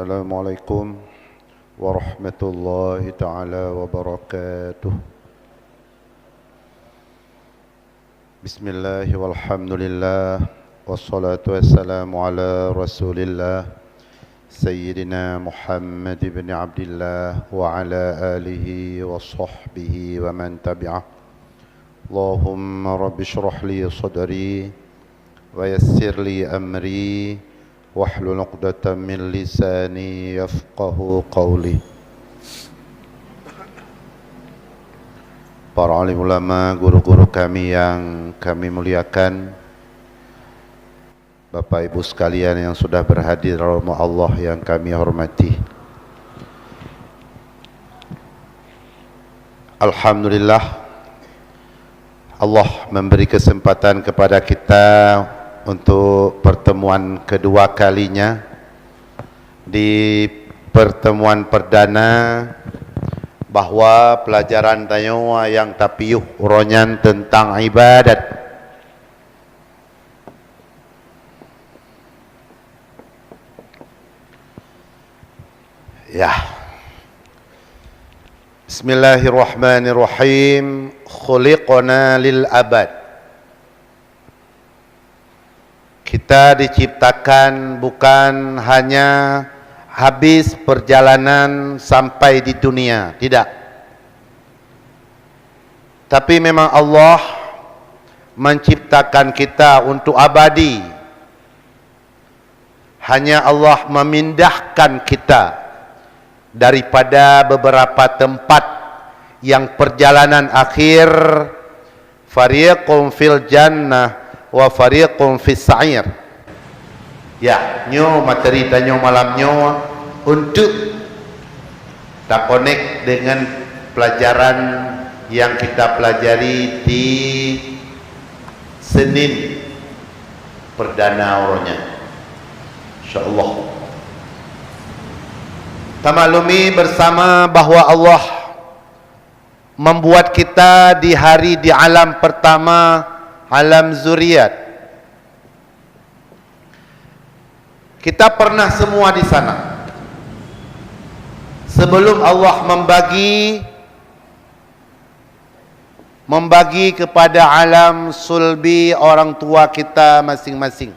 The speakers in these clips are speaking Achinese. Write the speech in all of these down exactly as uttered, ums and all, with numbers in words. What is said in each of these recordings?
Assalamualaikum warahmatullahi taala wabarakatuh. Bismillah walhamdulillah, wassalatu wassalamu ala Rasulillah, Sayyidina Muhammad ibn Abdillah wa ala alihi wa sahbihi wa man tabi'ah. Allahumma rabbi shrah li sadri wa yassir li amri wahlul 'uqdatam min lisani yafqahu qawli. Para alim ulama, guru-guru kami yang kami muliakan, Bapak Ibu sekalian yang sudah berhadir dalam rumah Allah yang kami hormati. Alhamdulillah, Allah memberi kesempatan kepada kita untuk pertemuan kedua kalinya. Di pertemuan perdana, bahwa pelajaran tanyoe nyang tapiôh uroe nyan teuntang ibadat. Ya. Bismillahirrahmanirrahim. Khuliqna lil abad. Kita diciptakan bukan hanya habis perjalanan sampai di dunia, tidak. Tapi memang Allah menciptakan kita untuk abadi. Hanya Allah memindahkan kita daripada beberapa tempat yang perjalanan akhir, fariqun fil jannah wa fariqun fis sa'ir. Ya, nyoe materi tanyoe malam nyoe untuk takonek dengan pelajaran yang kita pelajari di Senin perdana uroe nyan. Insyaallah. Tamaklumi bersama bahwa Allah membuat kita di hari di alam pertama, alam zuriat. Kita pernah semua di sana. Sebelum Allah membagi membagi kepada alam sulbi orang tua kita masing-masing.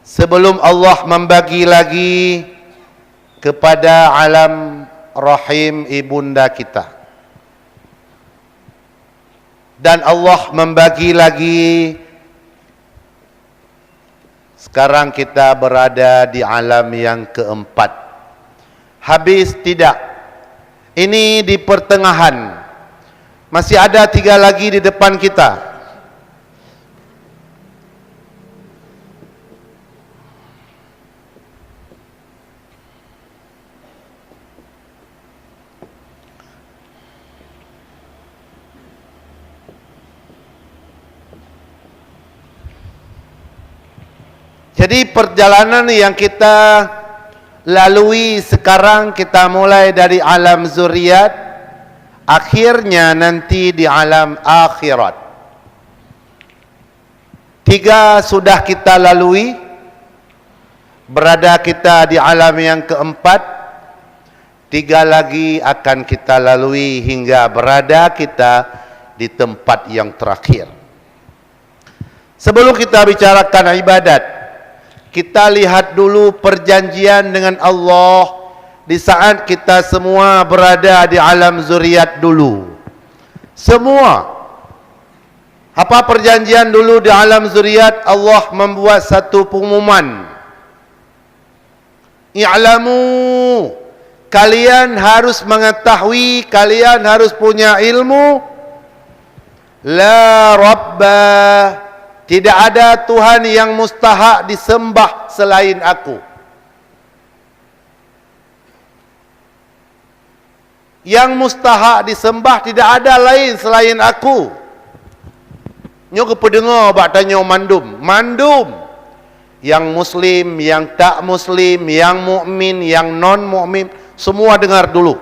Sebelum Allah membagi lagi kepada alam rahim ibunda kita. Dan Allah membagi lagi, sekarang kita berada di alam yang keempat. Habis tidak? Ini di pertengahan. Masih ada tiga lagi di depan kita. Jadi, perjalanan yang kita lalui sekarang, kita mulai dari alam zuriat, akhirnya nanti di alam akhirat. Tiga sudah kita lalui, berada kita di alam yang keempat, tiga lagi akan kita lalui hingga berada kita di tempat yang terakhir. Sebelum kita bicarakan ibadat, kita lihat dulu perjanjian dengan Allah di saat kita semua berada di alam zuriat dulu. Semua. Apa perjanjian dulu di alam zuriat? Allah membuat satu pengumuman. "I'lamu, kalian harus mengetahui, kalian harus punya ilmu, la rabba, tidak ada Tuhan yang mustahak disembah selain Aku." Yang mustahak disembah tidak ada lain selain Aku. Nyoe geupeudeungoe bak tanyoe mandum, mandum. Yang muslim, yang tak muslim, yang mukmin, yang non mukmin, semua dengar dulu.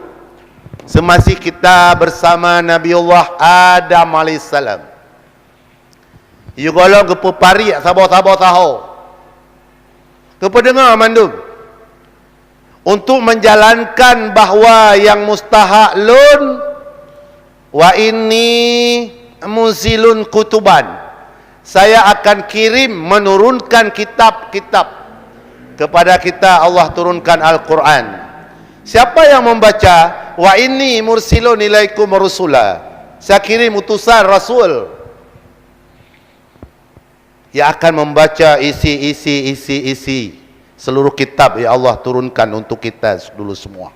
Semasih kita bersama Nabiullah Adam alaihissalam. Yue gohlom geupeupariek saboh-saboh saho. Geupeudeungoe mandum. Untuk menjalankan bahwa nyang mustahak lôn, "Wa inni munzilun kutuban." Saya akan kirim, menurunkan kitab-kitab. Kepada kita Allah turunkan Al-Quran. Siapa yang membaca, "Wa inni mursilun ilaikum rusula." Saya kirim utusan rasul yang akan membaca isi, isi, isi, isi seluruh kitab yang Allah turunkan untuk kita dulu semua.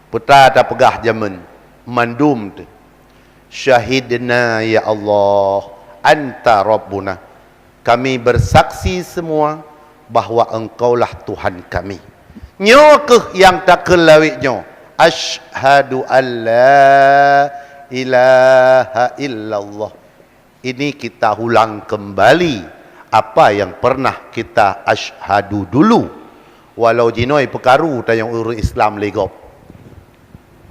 Peue tapeugah jamén, mandum teuh, "Syahidna ya Allah, anta Rabbuna." Kami bersaksi semua bahwa Engkaulah Tuhan kami. Nyoe kheueh nyang takheun lawét nyoe, "Asyhadu an la ilaha illallah." Ini kita ulang kembali apa yang pernah kita asyhadu dulu. Walau jinoe peukaru tanyoe ureuëng Islam lé gob.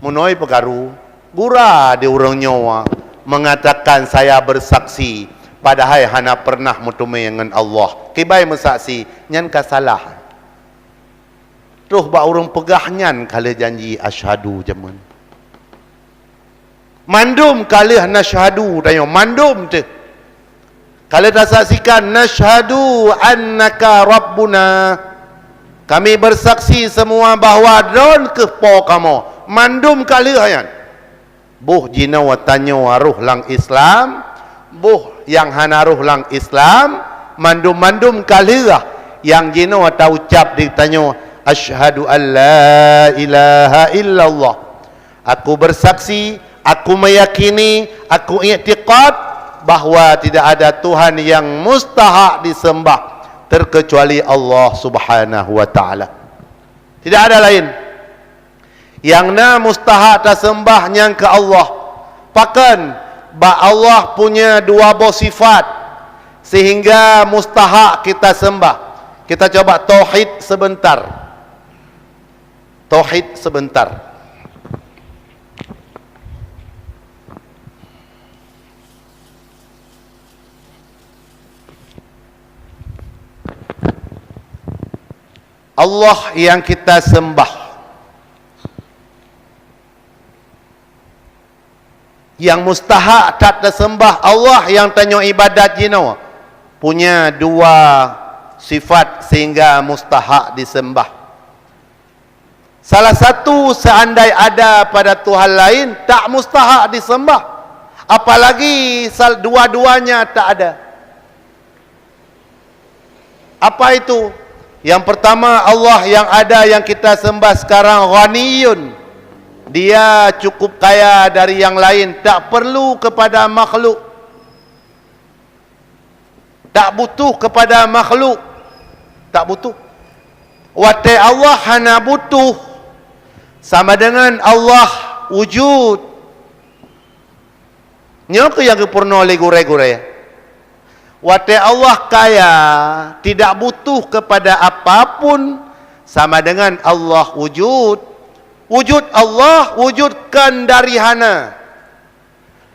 Meunoe peukaru, gura di ureuëng nyoe mengatakan, "Saya bersaksi," padahai hana pernah meuteumé ngon Allah. Kibai meusaksi, nyan ka salah. Troh bak ureuëng peugah nyan ka lheueh janji asyhadu jamén. Mandum ka lheueh nasyhadu tanyoe, mandum teuh. Ka lheueh tasaksikan, "Nasyhadu annaka rabbuna." Kami bersaksi semua bahwa Droen kheueh Po kamoe. Mandum ka lheueh nyan. Boh jinoe tanyoe rhoh lam Islam, boh nyang hana rhoh lam Islam, mandum-mandum ka lheueh nyang jinoe taucab di tanyoe, "Asyhadu an la ilaha illallah." Aku bersaksi, aku meyakini, aku iktikad bahwa tidak ada Tuhan yang mustahak disembah terkecuali Allah Subhanahu wa Ta'ala. Tidak ada lain. Nyang na mustahak taseumbah nyang keu Allah. Pakon? Bak Allah punya dua boh sifat, sehingga mustahak kita seumbah. Kita coba tauhid sebentar. Tauhid sebentar. Allah nyang kita seumbah. Nyang mustahak that taseumbah Allah nyang tanyoe ibadat jinoe, punya dua sifat sehingga mustahak diseumbah. Salah satu seandai ada pada Tuhan lain, tak mustahak diseumbah. Apalagi sal-, dua-duanya tak ada. Apa itu? Yang pertama, Allah yang ada yang kita sembah sekarang, Ghaniyun. Dia cukup kaya dari yang lain, tak perlu kepada makhluk. Tak butuh kepada makhluk. Tak butuh. Watée Allah hana butuh, sama dengan Allah wujud. Nyoe keuh nyang geupeurunoe lé gurée-gurée. Watée Allah kaya, tidak butuh kepada apapun, sama dengan Allah wujud. Wujud Allah, wujud kon dari hana.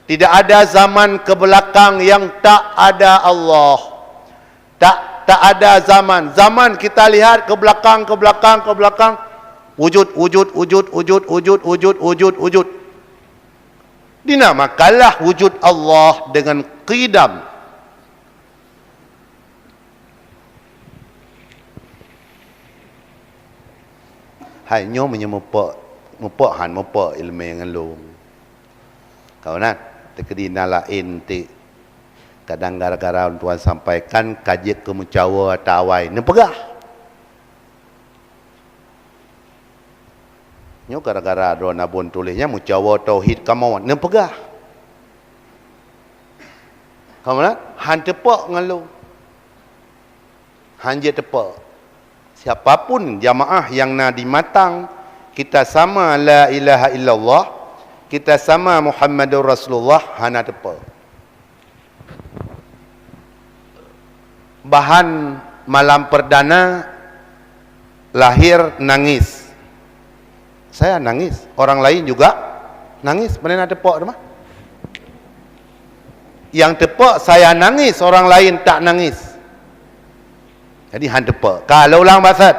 Tidak ada zaman ke belakang yang tak ada Allah. Tak, tak ada zaman. Zaman kita lihat ke belakang, ke belakang, ke belakang. Wujud, wujud, wujud. Dinamakanlah wujud Allah dengan qidam. Hai nyoe meunyoe mupok, mupok han mupok iéleumé ngon lôn. Kawan, teukeudi na laén tik. Kadang gara-gara tuan sampaikan ka jeuet keu meucawa ata awai. Neupeugah. Nyoe gara-gara droe nabon tuléh nyan meucawa tauhid kamoe neupeugah. Kamoe han teupok ngon lôn. Han jeuet teupok. Siapapun jamaah nyang na di Matang, kita sama la ilaha illallah, kita sama Muhammadur Rasulullah, hana teupok. Bahan malam perdana lahir nangis. Saya nangis, orang lain juga nangis. Mana ada pok rumah? Nyang teupeu saya nangis, orang lain tak nangis. Jadi han teupeu. Ka lôn ulang bak that.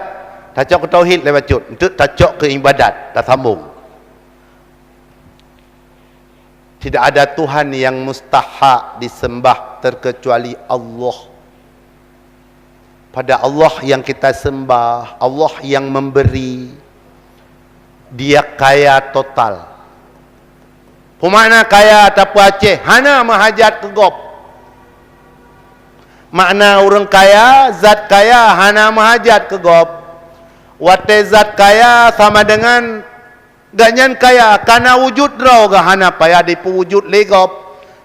Tacok keu tauhid lé bacut, enteuk tacok keu ibadat, tasambong. Tidak ada Tuhan yang mustahak disembah terkecuali Allah. Pada Allah yang kita sembah, Allah yang memberi, Dia kaya total. Peue makna kaya? Tapeu Aceh, hana meuhajat keu gob. Makna ureuëng kaya, zat kaya hana meuhajat keu gob. Watée zat kaya sama dengan gobnyan kaya, kana wujud droe geuh hana payah jipeuwujud lé gob.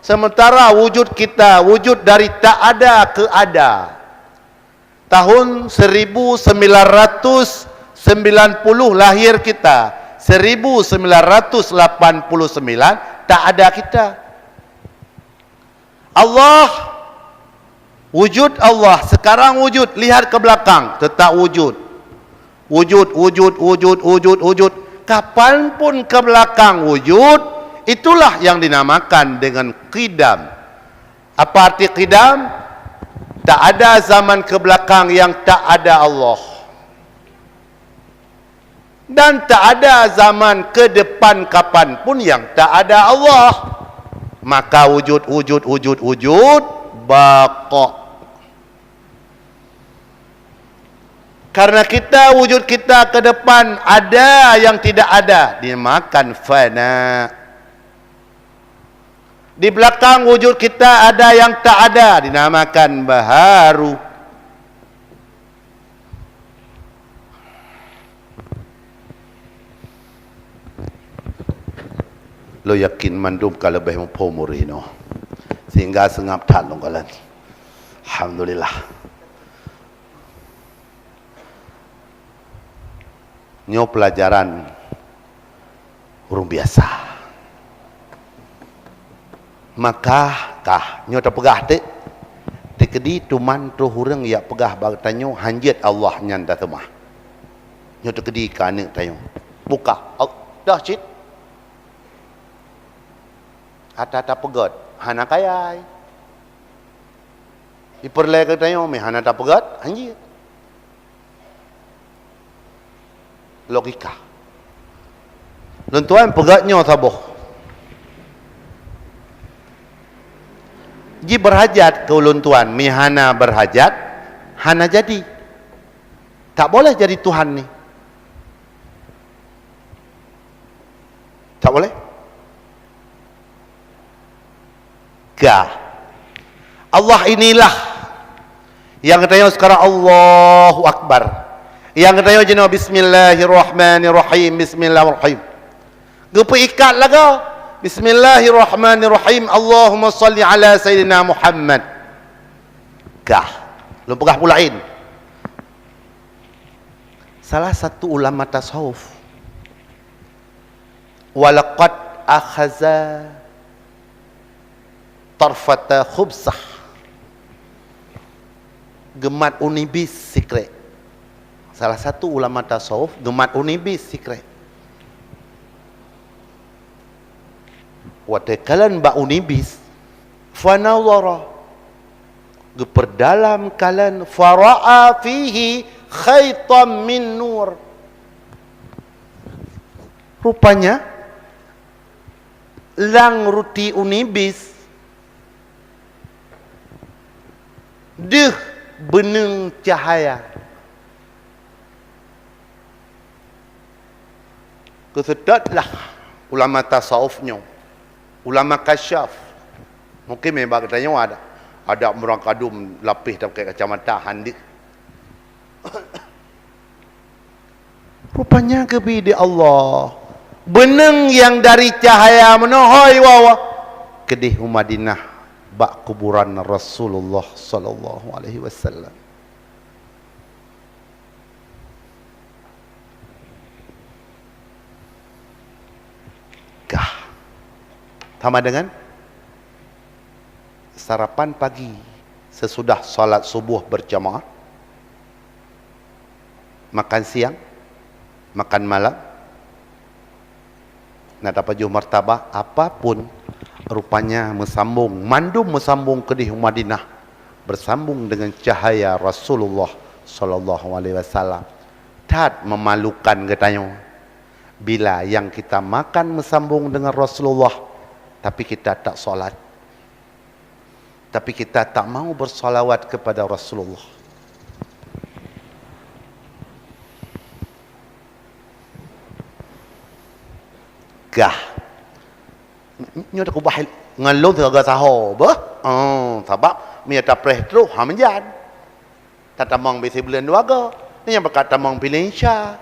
Sementara wujud kita, wujud dari tak ada ke ada. Tahun seribu sembilan ratus sembilan puluh lahir kita, seribu sembilan ratus lapan puluh sembilan tak ada kita. Allah, wujud Allah, sekarang wujud, lihat ke belakang, tetap wujud. Wujud, wujud, wujud, wujud, wujud. Kapan pun ke belakang wujud, itulah yang dinamakan dengan qidam. Apa arti qidam? Tak ada zaman ke belakang yang tak ada Allah. Dan tak ada zaman ke depan kapan pun yang tak ada Allah. Maka wujud, wujud, wujud, wujud, baqa. Karena kita, wujud kita ke depan ada yang tidak ada, dinamakan fana. Di belakang wujud kita ada yang tak ada, dinamakan baharu. Lôn yakin mandum ka leubeh muphom ureuëng inoe. Sehingga seungab that lôn kalon. Alhamdulillah. Nyoe peulajaran ureuëng biasa. Maka kah nyoe tapeugah teuk, teukeudi tuman troh ureuëng jak peugah bak geutanyoe hanjeuet Allah nyan taseumah. Nyoe teukeudi keu aneuëk tanyoe. Buka, au, dah cit. Ata tapeugét, hana kaya. Ipeureulée keu tanyoe meuhana tapeugét, hanjeuet. Logika. Lôn tuan peugét nyoe saboh. Ji beurhajat keu ulôn tuan, meuhana beurhajat, hana jadi. Tak boleh jadi Tuhan ni. Tak boleh? Ka. Allah inilah. Nyang geutanyoe sekarang Allahu Akbar. Nyang geutanyoe jinoe Bismillahirrahmanirrahim, Bismillahirrahmanirrahim. Geupeuikat lagoe. Bismillahirrahmanirrahim. Allahumma salli ala Sayyidina Muhammad. Ka. Lôn peugah pula laén. Salah satu ulama tasawuf, walaqad akhaza tarfata khubsah, geumat u nibis sikrék. Salah satu ulama tasawuf geumat u nibis sikrék. Watée kalon bak u nibis, fanadhara, geupeurdalam kalon, fara'a fihi khaitam min nur. Rupanya, lam ruti u nibis deuh beuneung cahya. Geuseutôt lah ulama tasawuf nyoe, ulama kasyaf. Mungkin nibak geutanyoe ada, ada ureuëng kadum lapéh tapakée kacamata, han deuh. Rupanya geubi di Allah beuneung nyang dari cahya meunoe, hôi wawa, keudeh u Madinah bak kuburan Rasulullah sallallahu alaihi wasallam. Kah. Sama dengan sarapan pagi sesudah salat subuh berjamaah, makan siang, makan malam, na tapajoh martabak, apapun Rupanya meusambong, mandum meusambong keudeh u Madinah, beusambong deungon cahya Rasulullah sallallahu alaihi wasallam. That memalukan geutanyoe, bila nyang kita makan meusambong deungon Rasulullah, tapi kita tak salat. Tapi kita tak mau bersalawat kepada Rasulullah. Gah. Nyoe takubah ngon lôn sigoe saho, beuh? Oh, sabab meunyoe tapreh troh, ha meujan. Tatamong bisi buleuen dua go. Nyoe nyang peukat tamong piléh Isya.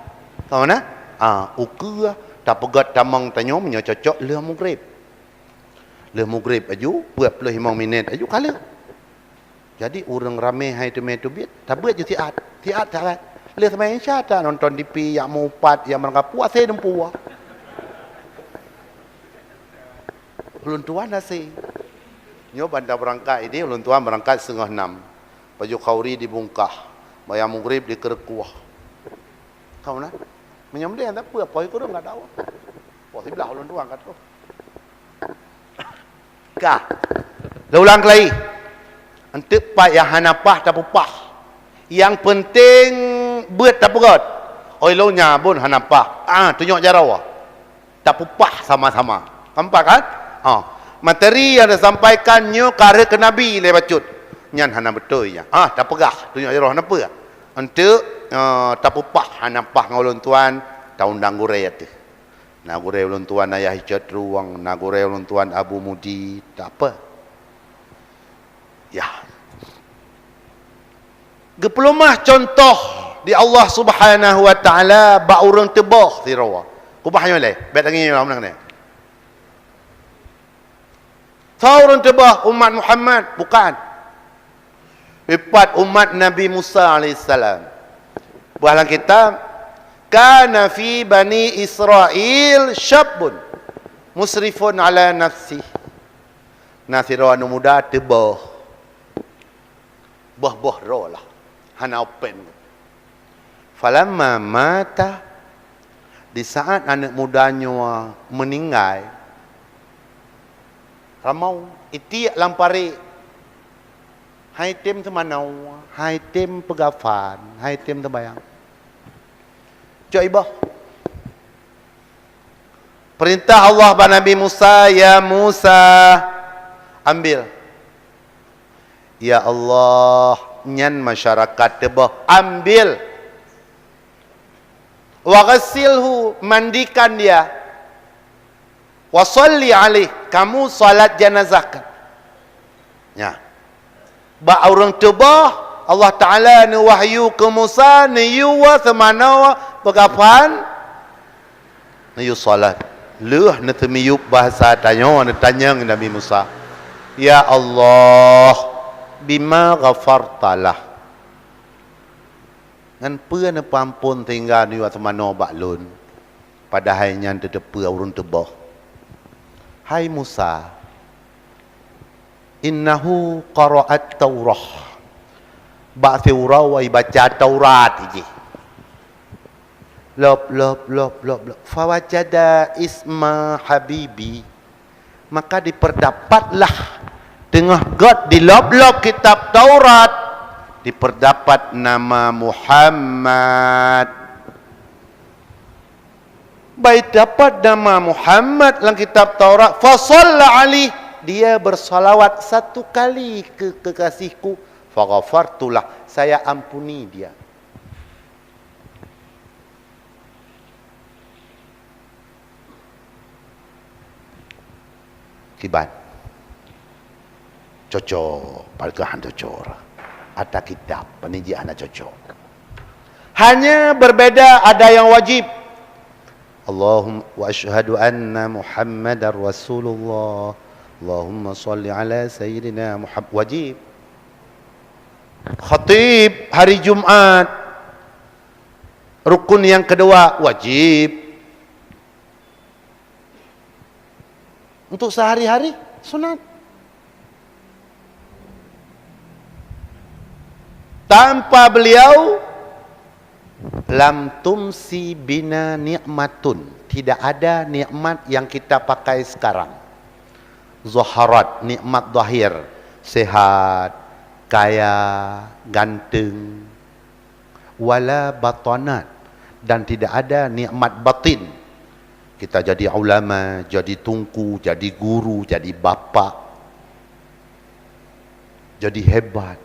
Ka na? Ah, ukeue tapeugöt tamong tanyoe meunyoe cocok lheueh mugreb. Lheueh mugreb aju, peuet ploh limong minét aju ka lheueh. Jadi, ureuëng ramé hai teumé teubiet, tabeuet ju siat. Siat sagai. Lheueh seumayang Isya ta nonton T V, jak meuupat, jak meurangkapeue, asé dumpeue. Ulôn tuan asé. Nyoe ban tabeurangkat idéh, ulôn tuan beurangkat seungoh nam. Baju khauri dibungkah, seumayang mugreb dikeureukueh. Ka na? Meunyoe meunan, tak peue, poh sikureueng ka tahu. Poh siblaih ulôn tuan ka troh. Ka. Lôn ulang keulai. Eunteuk pat nyang hana paih tapeupah. Nyang peunteng beuet tapeugöt. Oi, lôn nyan buet hana paih. Ah, tunyok jaroe. Tapeupah sama-sama. Nampak kan? Ah. Materi nyang tasampaikan nyoe ka rhot keu Nabi lé bacut. Nyan hana beutôi nyan. Ah, tapeugah. Tunyok jaroe hana peue. Eunteuk, ah, tapeupah hana paih ngon ulôn tuan, taundang gurée ateueh. Na gurée ulôn tuan Ayah Icet Ruwang, na gurée ulôn tuan Abu Mudi, tak apa. Ya. Geupeuleumah cuntoh di Allah Subhanahu wa Taala bak ureuëng teuboh sidroe. Kubah nyoe lé, bék tangieng nyoe lam nang nyoe. Soe ureuëng teuboh umat Muhammad? Bukan. Ipat umat Nabi Musa alaihissalam. Buah lam kitab, "Kana fi bani Israil syabbun musrifun ala nafsih." Na sidroe aneuëk muda teuboh. Boh-boh droe lah. Hana open. Falamma mata, di saat aneuëk muda nyoe meuninggai, ramau, itiek lam parék, hai tem teumanoe, hai tem peugafan, hai tem teubayang. Cok iboh. Perintah Allah bak Nabi Musa, "Ya Musa, ambil." Ya Allah, nyan masyarakat teuboh, ambil. "Waghsilhu, mandikan dia. Wa shalli alaih, kamu salat janazahkan." Nya. Bak ureuëng teuboh, Allah Taala neuwahyu keu Musa, neuyue seumanoe peugafan, neuyue salat. Lheueh neuteumiyueb bahasa tanyoe, neutanyong Nabi Musa, "Ya Allah, bima ghafartalah? Ngon peue neupeuampon sehingga neuyue seumanoe bak lôn?" Padahai nyan teuteupeue ureuëng teuboh. "Hai Musa, innahu qara'at Taurah." Bak siuroe ibaca Taurat jih. Lop, lop, lop, lop, lop. "Fawajada isma habibi." Maka diperdapatlah teungoh göt di lop-lop kitab Taurat, diperdapat nama Muhammad. Baik dapat nama Muhammad lam kitab Taurat, "Fa shalla alaih, dia bersalawat satu kali ke kekasihku, fa ghafartulah, saya ampuni dia." Kiban. Cocok, padahai hana cocok. Ata kitab, peunijih hana cocok. Hanya berbeda ada yang wajib. Allahumma wa asyhadu anna Muhammadar Rasulullah. Allahumma shalli ala sayyidina Muhammad. Wajib. Khatib hari Jumat. Rukun yang kedua wajib. Untuk sehari-hari, sunat. Tanpa beliau, lam tumsi bina ni'matun. Tidak ada nikmat yang kita pakai sekarang. Zaharat, nikmat zahir, sehat, kaya, ganteng, wala batanat, dan tidak ada nikmat batin. Kita jadi ulama, jadi tungku, jadi guru, jadi bapak, jadi hebat.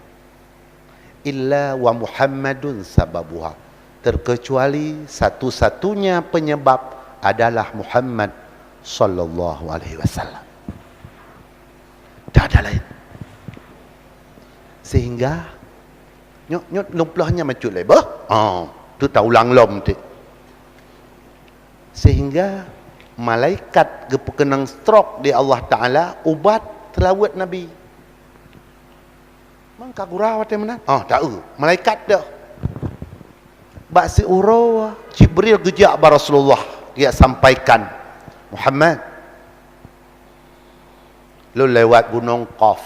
Illa wa Muhammadun sababuha. Terkecuali satu-satunya penyebab adalah Muhammad sallallahu alaihi wasallam. Tak ada lain. Sehingga, nyok, nyok, lom ploh nyan macut lé, bah? Ah, tu taulang lom tu. Sehingga malaikat geupeukeunong stroke di Allah Taala ubat seulaweuet Nabi. Mang ka gura watée meunan? Ah, taeu. Malaikat dah. Bak siuroe Jibril geujak bak Rasulullah, dia sampaikan, "Muhammad, lôn lewat gunong Qaf.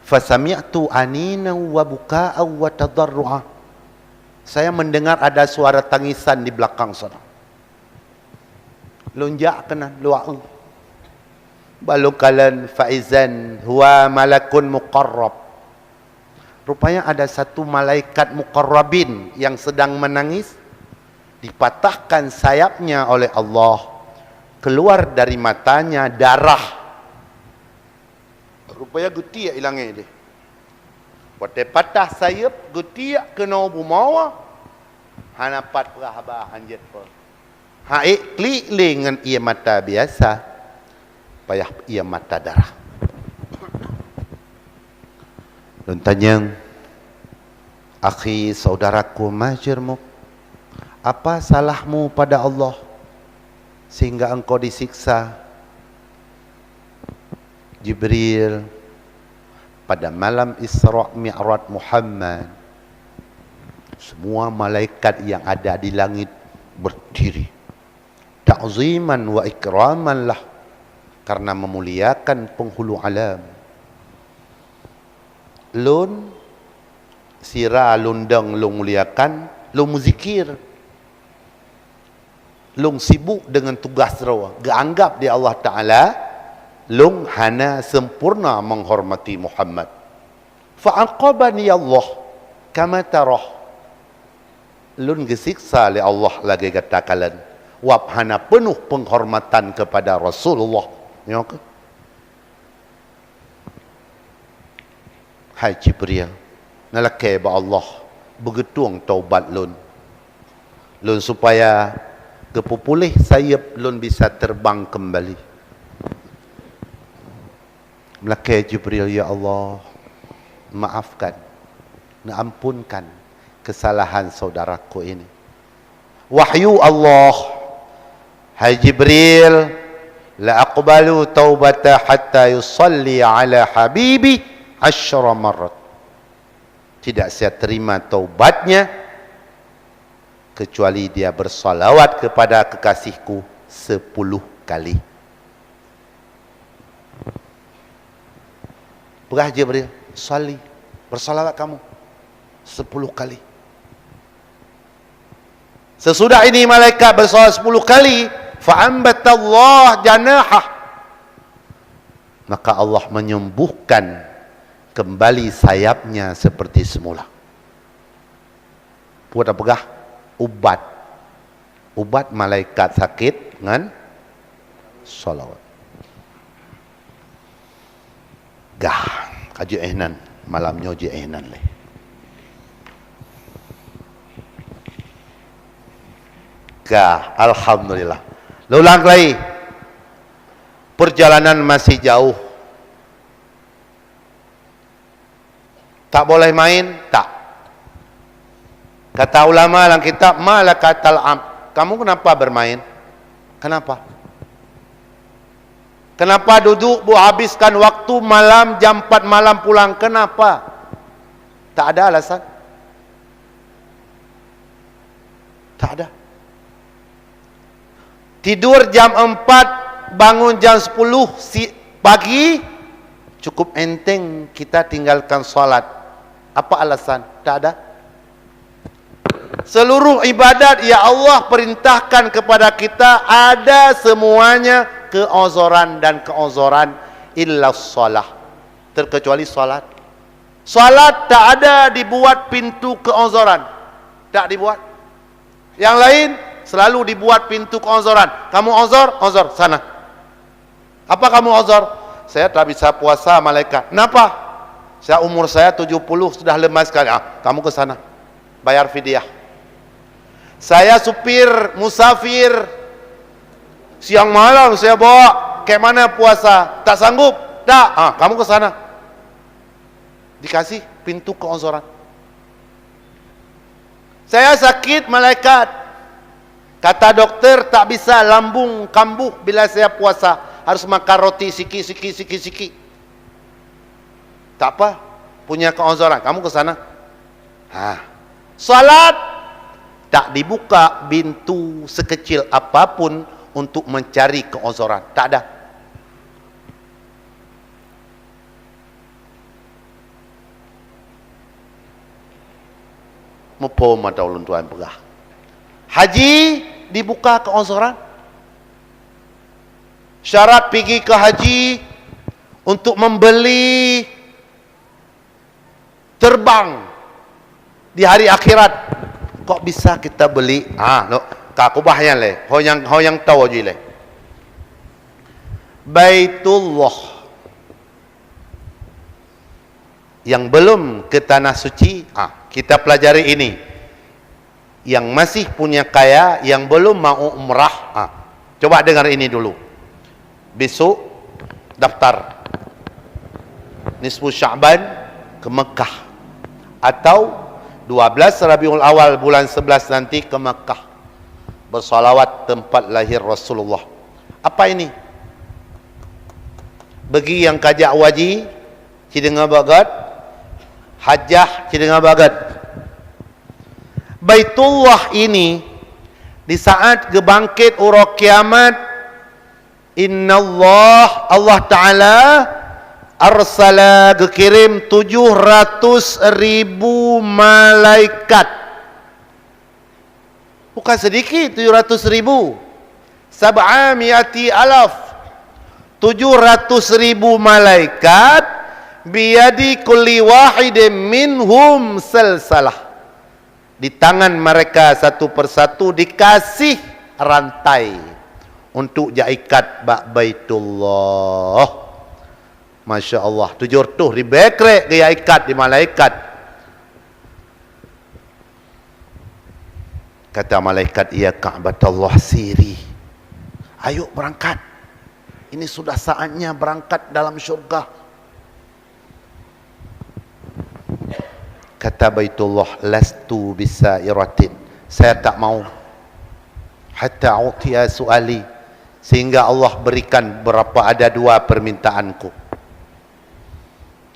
Fasami'tu anina wa bukaa wa tadarrua." Saya mendengar ada suara tangisan di belakang sana. Lôn jak keunan, lôn eu. Bak lôn kalon, faizan huwa malakun muqarrab. Rupanya ada satu malaikat muqarrabin yang sedang menangis, dipatahkan sayapnya oleh Allah, keluar dari matanya darah. Rupanya geutiek ilangé deh. Watée patah sayeup, geutiek keunoe bumoe, hana pat peurah haba hanjeuet po. Haék klik lé ngon ié mata biasa, payah ié mata darah. Lôn tanyong, "Akhi, saudaraku, ma jurmuk? Apa salahmu pada Allah sehingga engkau disiksa?" Jibril, pada malam Isra Mi'raj Muhammad, semua malaikat yang ada di langit berdiri, ta'ziman wa ikraman lah, karena memuliakan penghulu alam. Lôn sira lôn dong lôn muliakan, lôn meuzikir. Lôn sibuk deungon tugaih droe, geuanggab di Allah Taala lôn hana sempurna menghormati Muhammad. Fa aqabani Allah kama tarah. Lôn geusiksa lé Allah lagée gata kalon, wab hana peunoh penghormatan kepada Rasulullah. Nyoe keuh. Hai Jibril, neulakée bak Allah beugeutueng taubat lôn. Lôn supaya geupeupuléh sayeuep lôn bisa terbang keumbali. Meulakée Jibril, "Ya Allah, maafkan, neuampunkan kesalahan saudaraku ini." Wahyu Allah, "Hai Jibril, la aqbalu taubata hatta yusalli ala habibi asyra marrat." Tidak saya terima taubatnya kecuali dia bersalawat kepada kekasihku sepuluh kali. Peugah Jibril, "Shalli, bersalawat kamu sepuluh kali." Sesudah ini malaikat bersalawat sepuluh kali, fa ambatallah janahah. Maka Allah menyembuhkan kembali sayapnya seperti semula. Buet peugah ubat. Ubat malaikat sakit ngon salawat. Gah, ka jeuet nan, malam nyoe jeuet nan lé. Gah, alhamdulillah. Lôn ulang lagi. Perjalanan masih jauh. Tak boleh main? Tak. Kata ulama dalam kitab, "Ma laka tal'ab?" Kamu kenapa bermain? Kenapa? Kenapa duduk bu habiskan waktu malam, jam empat malam pulang? Kenapa? Tak ada alasan. Tak ada. Tidur jam empat, bangun jam sepuluh si-, pagi, cukup enteng kita tinggalkan salat. Apa alasan? Tak ada. Seluruh ibadat yang Allah perintahkan kepada kita ada semuanya keuzoran dan keuzoran illa shalah, terkecuali salat. Salat tak ada dibuat pintu keuzoran. Tak dibuat. Yang lain selalu dibuat pintu keuzoran. Kamu uzur, uzur, sana. Apa kamu uzur? Saya tak bisa puasa, malaikat. Kenapa? Saya, umur saya tujuh puluh, sudah lemah sekali. Ah, kamu ke sana. Bayar fidyah. Saya supir musafir. Siang malam saya bawa. Kayak mana puasa? Tak sanggup. Tak. Ah, kamu ke sana. Dikasih pintu keuzoran. Saya sakit, malaikat. Kata doktor, tak bisa, lambung kambuh bila saya puasa. Harus makan roti sikit-sikit, sikit-sikit. Tak apa, punya keuzoran. Kamu ke sana. Ha. Salat, tak dibuka pintu sekecil apapun untuk mencari keuzoran. Tak ada. Muphom mata ulôn tuan peugah. Haji dibuka keuzoran. Syarat pigi ke haji untuk membeli terbang di hari akhirat. Kok bisa kita beli? Ah, no. Ka kubah nyan lé. Ho nyang, ho nyang tahu je lé. Baitullah yang belum ke tanah suci, ah, kita pelajari ini. Yang masih punya kaya, yang belum mau umrah, ah, coba dengar ini dulu. Besok daftar nisfu Sya'ban ke Mekah, atau dua belas Rabiul Awal bulan sebelas nanti ke Mekah, bersalawat tempat lahir Rasulullah. Apa ini? Bagi yang kajak waji, ci deungoe bagat, hajah, ci deungoe bagat. Baitullah ini, di saat geubangkét uroe kiamat, innallah, Allah Ta'ala, arsala, geukirém tujoh ratus ribu malaikat. Bukan sedikit, tujoh ratus ribu. Sab'a mi'ati alaf. Tujoh ratus ribu malaikat, biyadi kulli wahidin minhum salsalah. Di tangan mereka satu persatu dikasih rantai untuk jak ikat bak Baitullah. Masya Allah, tujoh reutôh ribée krek geujak ikat di malaikat. Kata malaikat, "Ya Ka'batullah, siri. Ayo berangkat. Ini sudah saatnya berangkat dalam syurga." Kata Baitullah, "Lastu bisairatin. Saya tak mau. Hatta u'tiya su'ali. Sehingga Allah berikan berapa ada dua permintaanku."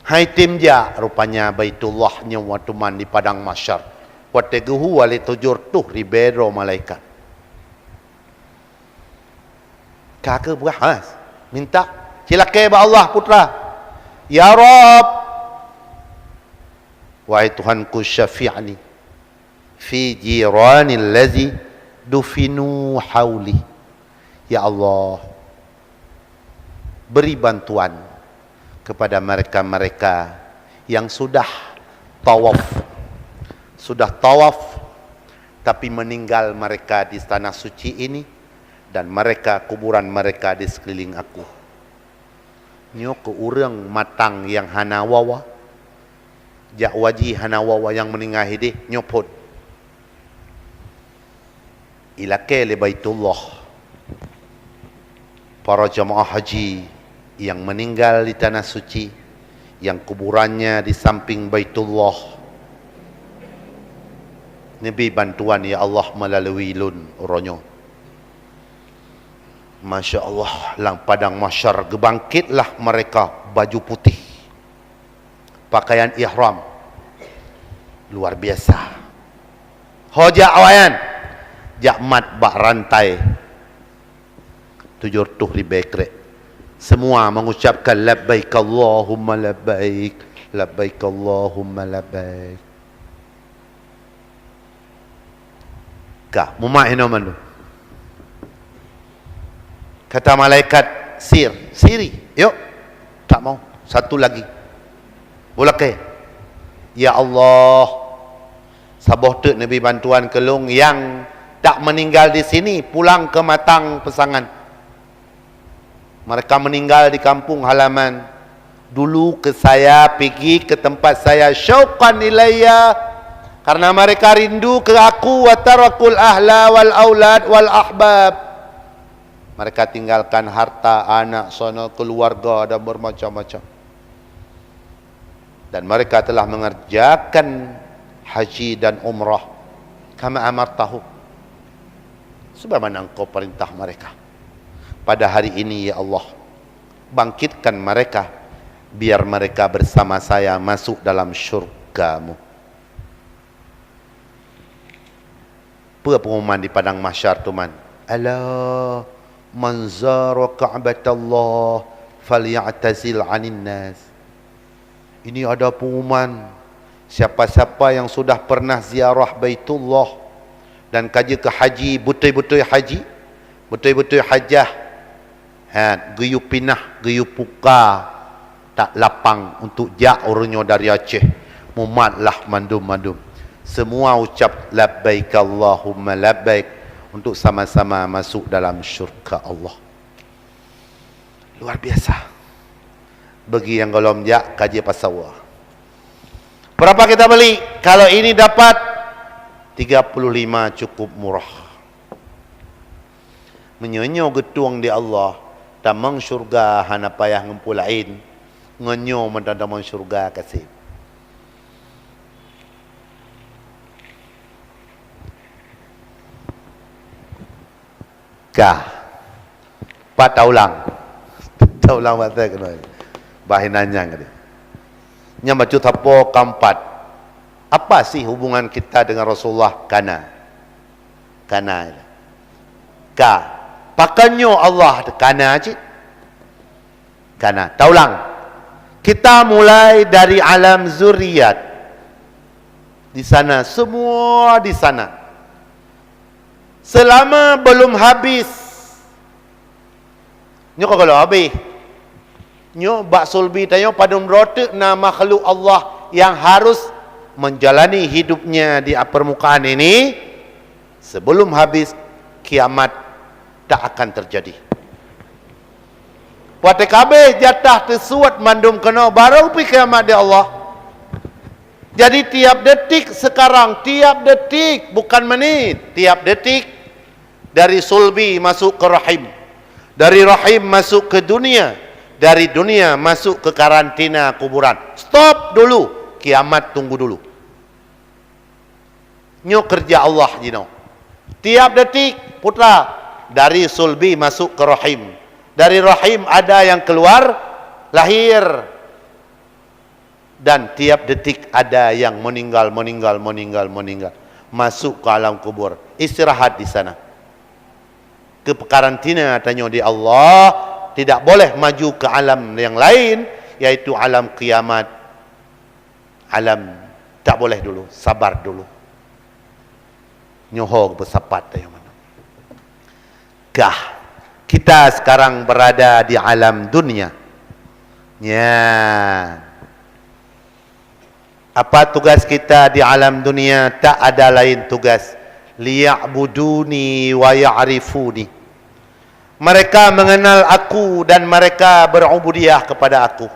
Hai tim jak, rupanya Baitullah nyoe watée man di padang mahsyar. Watée geuhu lé tujoh reutôh ribée droe malaikat. Ka keuh peugah, ha, minta. Cilakée bak Allah, putra. Ya Rabb, wahai Tuhanku, syafi'ni fi jiranil ladzi dufinu hauli. Ya Allah, beri bantuan kepada mereka-mereka yang sudah tawaf, sudah tawaf, tapi meninggal mereka di tanah suci ini, dan mereka, kuburan mereka di sekeliling aku. Nyoe keu ureuëng matang nyang hana wawa, jak waji hana wawa nyang meuninggai hideh, nyoe phon. Ilakée lé Baitullah para jamaah haji yang meninggal di tanah suci, yang kuburannya di samping Baitullah, neubi bantuan, ya Allah, melalui lôn uroe nyoe. Masya Allah, lam padang mahsyar geubangkitlah mereka, baju putih, pakaian ihram, luar biasa. Ho jak awaknyan, jak mat bak rantai tujoh reutôh ribée krek. Semua mengucapkan, "Labbaik Allahumma labbaik, labbaik Allahumma labbaik." Ka, mumat hinoe mandum. Kata malaikat, "Sir, siri, yuk." Tak mau. Satu lagi. Bulakée. "Ya Allah, saboh teuk neubri bantuan keu lôn nyang tak meninggal di sini, pulang ke matang peusangan. Mereka meninggal di kampung halaman. Dulu ke saya, pigi ke tempat saya, syauqan ilayya, karena mereka rindu ke aku, wa tarakul ahla wal aulad wal ahbab." Mereka tinggalkan harta, anak, sono, keluarga dan bermacam-macam. Dan mereka telah mengerjakan haji dan umrah, kama amartahum, sebagaimana Engkau perintah mereka. Pada hari ini, ya Allah, bangkitkan mereka, biar mereka bersama saya masuk dalam syurga-Mu. Peue pengumuman di padang mahsyar tu, man? "Ala man zara Ka'batallah falya'tazil 'anin nas." Ini ada pengumuman, siapa-siapa yang sudah pernah ziarah Baitullah dan ka jeuet keu haji, beutôi-beutôi haji, beutôi-beutôi hajah, ha, geuyue pinah, geuyue puka, tak lapang untuk jak ureuëng nyoe dari Aceh. Mumatlah mandum-mandum. Semua ucap, "Labbaik Allahumma labbaik," untuk sama-sama masuk dalam syurga Allah. Luar biasa. Bagi nyang gohlom jak, ka jeuet pasawa. Berapa kita beli? Kalau ini dapat, tiga puluh lima cukup murah. Meunyoe nyoe geutueng di Allah, tamong syurga hana payah ngon peue laén, ngon nyoe mantong tamong syurga kaseb. Ka. Pat taulang. Taulang bak teuh keunoe. Bah inan nyang tadi. Nyang bacut sapo keempat. Apa sih hubungan kita dengan Rasulullah? Kana. Kana. Ka. Pakon nyoe Allah kana cit? Kana. Taulang. Kita mulai dari alam zuriat. Di sana, semua di sana. Selama belum habis. Nyoe ka gohlom habéh. Nyoe bak sulbi tanyoe padum droe teuk na makhluk Allah yang harus menjalani hidupnya di permukaan ini sebelum habis kiamat tak akan terjadi. Watée ka habéh jatah teusuet mandum keunoe, baru pi kiamat di Allah. Jadi tiap detik sekarang, tiap detik, bukan menit, tiap detik. Dari sulbi masuk ke rahim. Dari rahim masuk ke dunia. Dari dunia masuk ke karantina kuburan. Stop dulu. Kiamat tunggu dulu. Nyoe kerja Allah jinoe. Tiap detik, putra, dari sulbi masuk ke rahim. Dari rahim ada yang keluar, lahir. Dan tiap detik ada yang meninggal, meninggal, meninggal, meninggal. Masuk ke alam kubur. Istirahat di sana. Keu peukarantina tanyoe di Allah, tidak boleh maju ke alam yang lain, yaitu alam kiamat. Alam tak boleh dulu, sabar dulu. Nyoe ho beursapat tanyoe meunan. Kah, kita sekarang berada di alam dunia. Ya. Apa tugas kita di alam dunia? Tak ada lain tugas. Liya'buduni wa ya'rifuni. Mereka mengenal aku dan mereka berubudiyah kepada aku.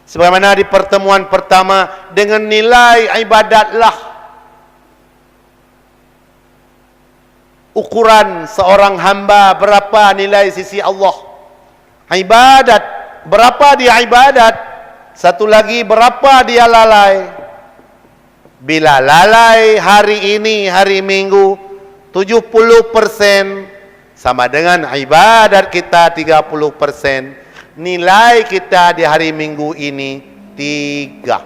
Sebagaimana di pertemuan pertama, dengan nilai ibadatlah ukuran seorang hamba berapa nilai sisi Allah. Ibadat, berapa dia ibadat? Satu lagi, berapa dia lalai? Bila lalai hari ini, hari Minggu, tujuh puluh persen, sama dengan ibadat kita tiga puluh persen, nilai kita di hari Minggu ini tiga.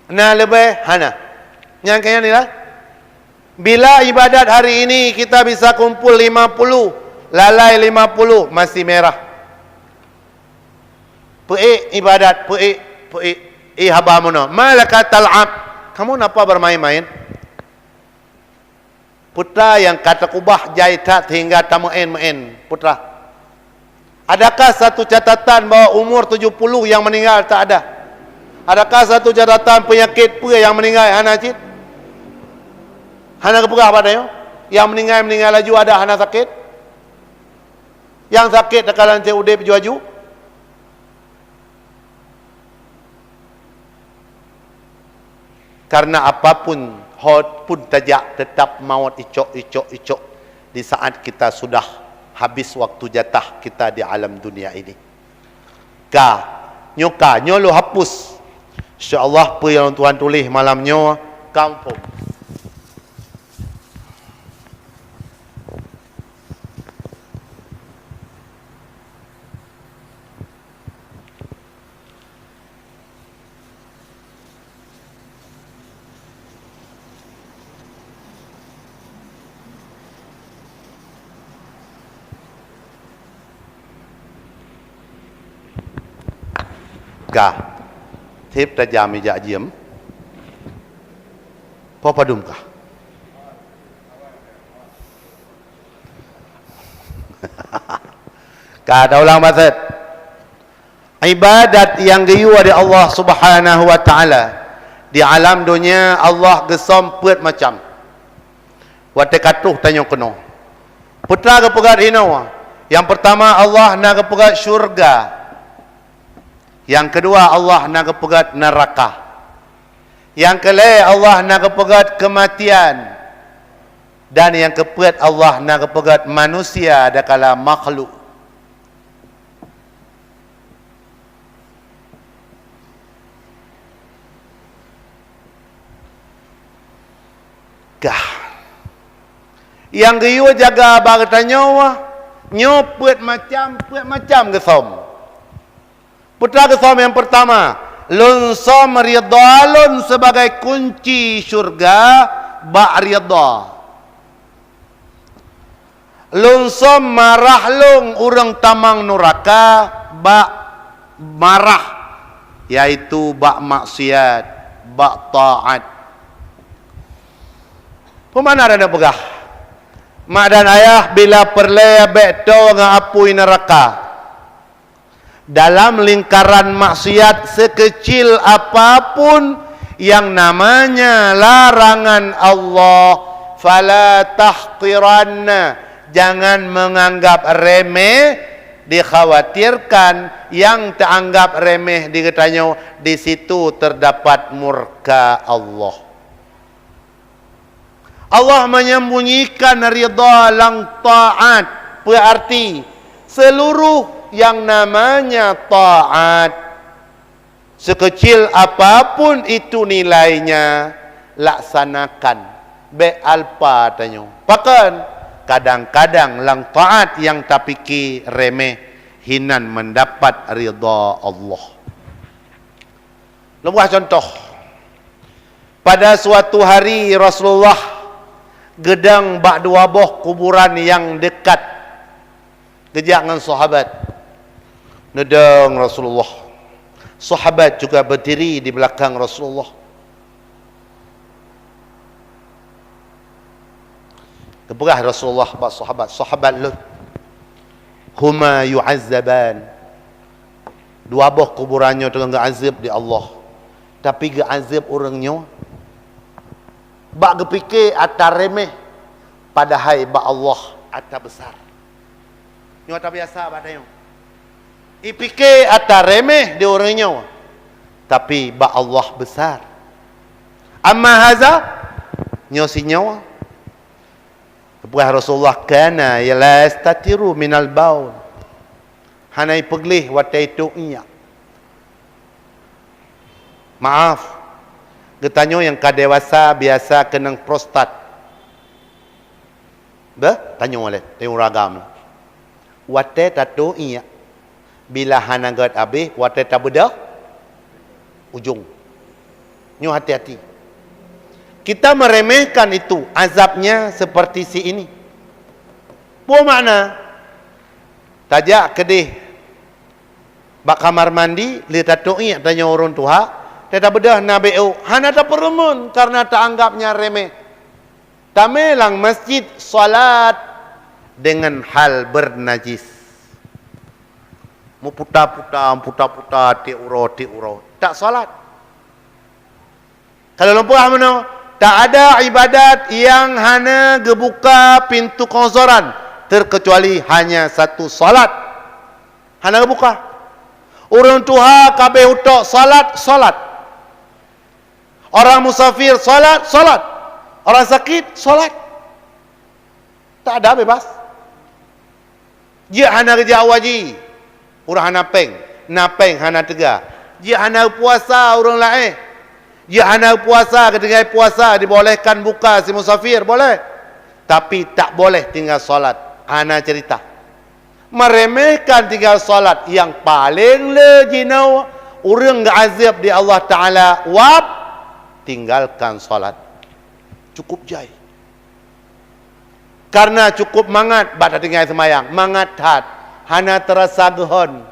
Na leubeh? Hana. Nyang keu nyan nilai. Bila ibadat hari ini kita bisa kumpul lima puluh, lalai lima puluh, masih merah. Peuék ibadat, peuék, peuék. Eh, haba meunoe. Ma laka tal'ab. Kamu napa bermain-main? Peue teuma nyang ka takubah jai that sehingga tameu'en-meu'en, peue teuma? Adakah satu catatan bahwa umur tujuh puluh yang meninggal tak ada? Adakah satu catatan penyakit peue nyang meninggal hana cit? Hana geupeugah bak tanyoe. Nyang meninggal, meninggal laju, ada hana sakit? Nyang sakit takalon cit udeb ju-aju? Karena apapun, ho pun tajak, tetap mawöt icok, icok, icok di saat kita sudah habis waktu jatah kita di alam dunia ini. Ka, nyoe ka, nyoe lôn hapus. Insya Allah, peue nyang Tuhan tuléh malam nyoe ka muphom. Ka. Seb tajam ijak jiem. Po padum kah? Ka taulang batet. Ibadat nyang geuyue di Allah Subhanahu wa Taala. Di alam dunia, Allah geusöm peuet macam. Watée ka troh tanyoe keunoe. Peue teuma geupeugét inoe? Nyang peurtama, Allah na geupeugét syeuruga. Nyang keudua, Allah na geupeugét neuraka. Nyang keulhée, Allah na geupeugét keumatian. Dan nyang keupeuet, Allah na geupeugét manusia dakala makhluk. Kah. Nyang geuyue jaga bak geutanyoe, nyoe peuet macam, peuet macam geusöm. Peue teuma geusöm nyang peurtama, lôn söm ridha lôn sibagai kunci syeuruga bak ridha. Lôn söm marah lôn ureuëng tamong nuraka bak marah, yaitu bak maksiat, bak taát. Peue makna droeneuh peugah? Mak dan ayah bila peureulée bék toe ngon apui neuraka. Dalam lingkaran maksiat sekecil apapun yang namanya larangan Allah, fala tahqiranna, jangan menganggap remeh, dikhawatirkan yang teranggap remeh di geutanyoe, di situ terdapat murka Allah. Allah menyembunyikan ridha lam taat, peuarti seluruh yang namanya taat, sekecil apapun itu nilainya, laksanakan. Bék alpa tanyoe. Pakon? Kadang-kadang lam taat nyang tapike remeh, hinan mendapat ridha Allah. Lôn peugah contoh. Pada suatu hari Rasulullah geudong bak dua boh kuburan nyang dekat. Geujak ngon sahabat. Neudong Rasulullah. Sahabat juga berdiri di belakang Rasulullah. Geupeugah Rasulullah bak sahabat, "Sahabat lôn, huma yu'azzaban." Dua boh kuburan nyoe teungoh geuazab di Allah. Tapi geuazab ureuëng nyoe bak geupike atra remeh, padahai bak Allah atra besar. Nyoe atra biasa bak tanyoe. Ipike atra remeh di ureuëng nyoe, tapi bak Allah besar. Amma haza, nyoe sinyoe, peugah Rasulullah, kana la yastatiru minal baul. Hana ipeugleh watée itôk iék. Maaf, geutanyoe nyang ka dewasa biasa keunong prostat. Beh, tanyoe lé, tanyoe ureuëng agam. Watée tatôk iék, bila hana gét abéh, watée tabeudôh ujong. Nyoe hati-hati. Kita meremehkan itu, azabnya seperti si ini. Peue makna? Tajak keudeh bak kamar mandi, lé tatôk iék tanyoe ureuëng tuha, teutab beudôh na béuk, hana tapeureumeun karena taanggap nyan remeh. Tamé lam masjid salat dengan hal bernajis. Muputa-puta, muputa-puta, tiep uroe, tiep uroe. Tak salat. Kalau lôn peugah meunoe, tak ada ibadat yang hana geubuka pintu keuuzoran, terkecuali hanya satu, salat. Hana geubuka. Ureuëng tuha ka abéh utok, salat, salat. Orang musafir, salat, salat. Orang sakit, salat. Tak ada bebas. Jeuet hana geujak haji, ureuëng hana péng, na péng hana teuga. Jeuet hana puasa ureuëng laén. Jeuet hana puasa, keutinggai puasa dibolehkan buka si musafir, boleh. Tapi tak boleh tinggal salat. Hana cerita. Meremehkan tinggal salat yang paling le jinoe ureuëng geuazab di Allah Taala, wab, tinggalkan salat. Cukup jai. Karena cukup mangat bak tatinggai seumayang, mangat that, hana terasa geuhon.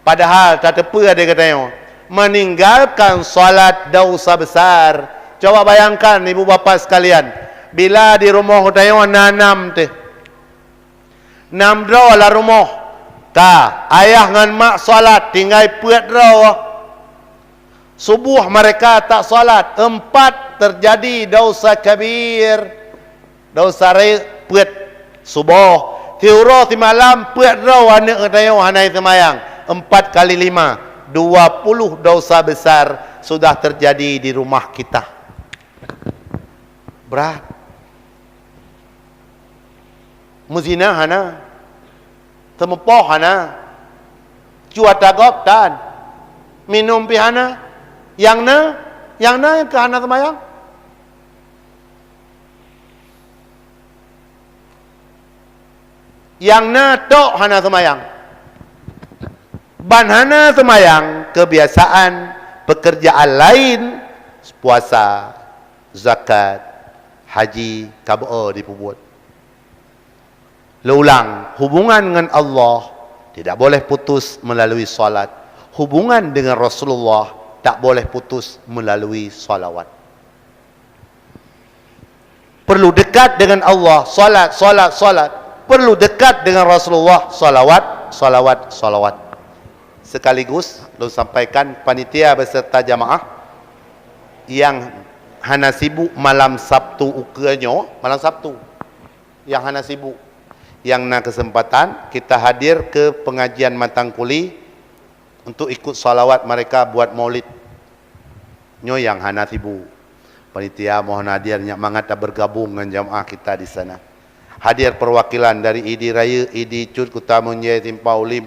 Padahal tateupeue di geutanyoe, meninggalkan salat dosa besar. Coba bayangkan, ibu bapa sekalian, bila di rumoh geutanyoe na nam teuh, nam droe lam rumoh, ka ayah ngon mak salat, tinggai peuet droe. Suboh mereka tak salat, empat terjadi dosa kabir, dosa rayeuk, peuet suboh. Siuroe simalam peuet droe aneuëk geutanyoe hana seumayang, empat kali lima, dua puluh dosa besar sudah terjadi di rumah kita. Brat. Meuzina hana. Teumeupoh hana. Cuata gob tan. Minum pih hana. Nyang na, nyang na nyang keu hana seumayang. Nyang na tok hana seumayang. Ban hana seumayang, kebiasaan, pekerjaan lain, puasa, zakat, haji, ka beu-o jipeubuet. Lôn ulang, hubungan ngon Allah tidak boleh putus melalui salat. Hubungan dengan Rasulullah tak boleh putus melalui salawat. Perlu dekat dengan Allah, salat, salat, salat. Perlu dekat dengan Rasulullah, salawat, salawat, salawat. Sekaligus, lôn sampaikan panitia beserta jamaah yang hana sibuk malam Sabtu ukeue nyoe, malam Sabtu yang hana sibuk, yang na kesempatan kita hadir ke pengajian Matang Kuli untuk ikut salawat mereka buat maulid. Nyoe nyang hana sibuk. Panitia mohon hadir, nyak mangat bergabung ngon jamaah kita di sana. Hadir perwakilan dari Idi Rayeuk, Idi Cut, Kuta Meunjai, Simpang Ulim,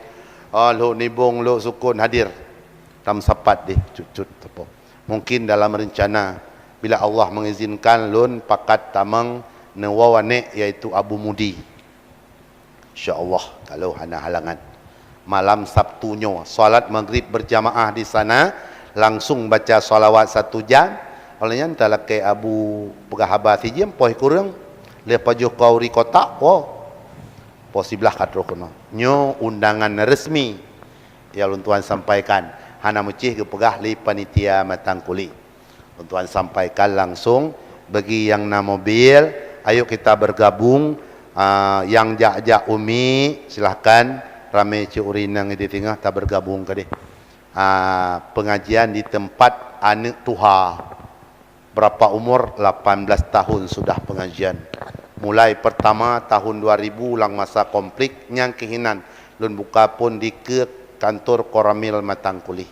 ah, Lhok Nibong, Lhok Sukon hadir. Tam sapat deh, cut-cut teupeu. Mungkin dalam rencana, bila Allah mengizinkan, lôn pakat tamong neuwoe aneuk, yaitu Abu Mudi. Insya Allah, kalau hana halangan. Malam Sabtu nyoe, salat Maghrib berjamaah di sana, langsung baca salawat satu jam. Oleh nyan, talakée Abu peugah haba sijeuem, poh kureueng, lheueh pajoh kauri kotak, woe. Poh siblaih ka troh keunoe. Nyoe undangan resmi nyang lôn tuan sampaikan. Hana meucih geupeugah lé panitia Matang Kuli. Lôn tuan sampaikan langsung, bagi nyang na mobil, ayo kita bergabung. Ah, nyang jak-jak u Mi, silahkan, ramé cit ureuëng nyang di teungoh ta bergabung keudeh. Ah, pengajian di tempat aneuk tuha. Berapa umur? Lapan belas tahun sudah pengajian. Mulai pertama tahun dua ribu lam masa konflik nyang keuhinan, lôn buka pun dikeue kantor Koramil Matang Kuli.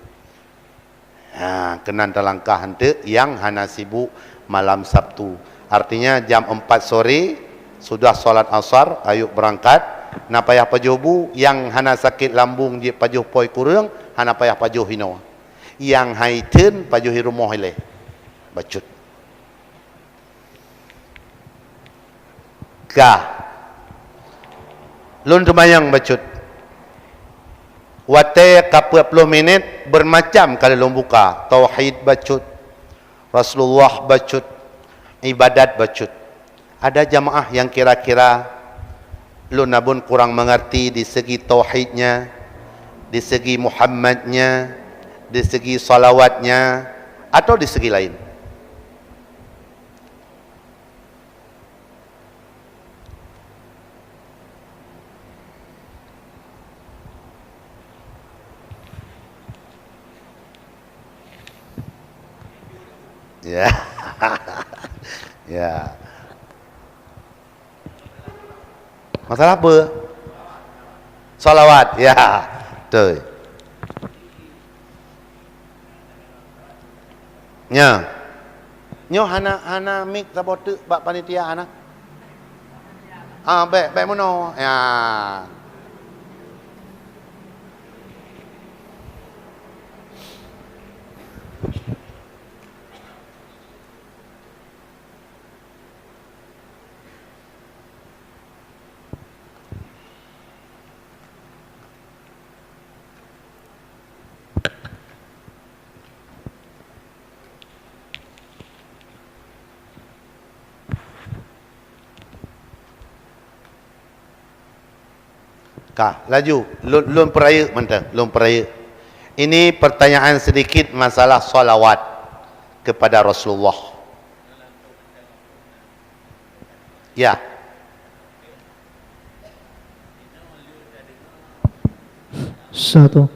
Ha, keunan talangkah eunteuk nyang hana sibuk malam Sabtu. Artinya jam empat sore sudah salat Asar, ayo berangkat. Na payah pajoh bu, nyang hana sakét lambung jeuet pajoh poh kureueng, hana payah pajoh inoe. Nyang hai theun pajoh i rumoh ilée. Bacut. Ka. Lôn teumayang bacut. Watée ka peuet ploh minét, bermacam kali lôn buka. Tauhid bacut. Rasulullah bacut. Ibadat bacut. Ada jamaah yang kira-kira lôn abon kurang mengerti di segi tauhidnya, di segi Muhammadnya, di segi salawatnya, atau di segi lain. Ya. Ya. Masalah apa? Salawat. Ya. Betul. Nya. Nyoe hana, hana mik saboh teuk bak panitia hana? Ah, bèk, bèk meunoe. Ya. Ka, laju. Lôn, lôn peurayeuk mantong, lôn peurayeuk. Ini pertanyaan sedikit masalah salawat kepada Rasulullah. Ya. Satu.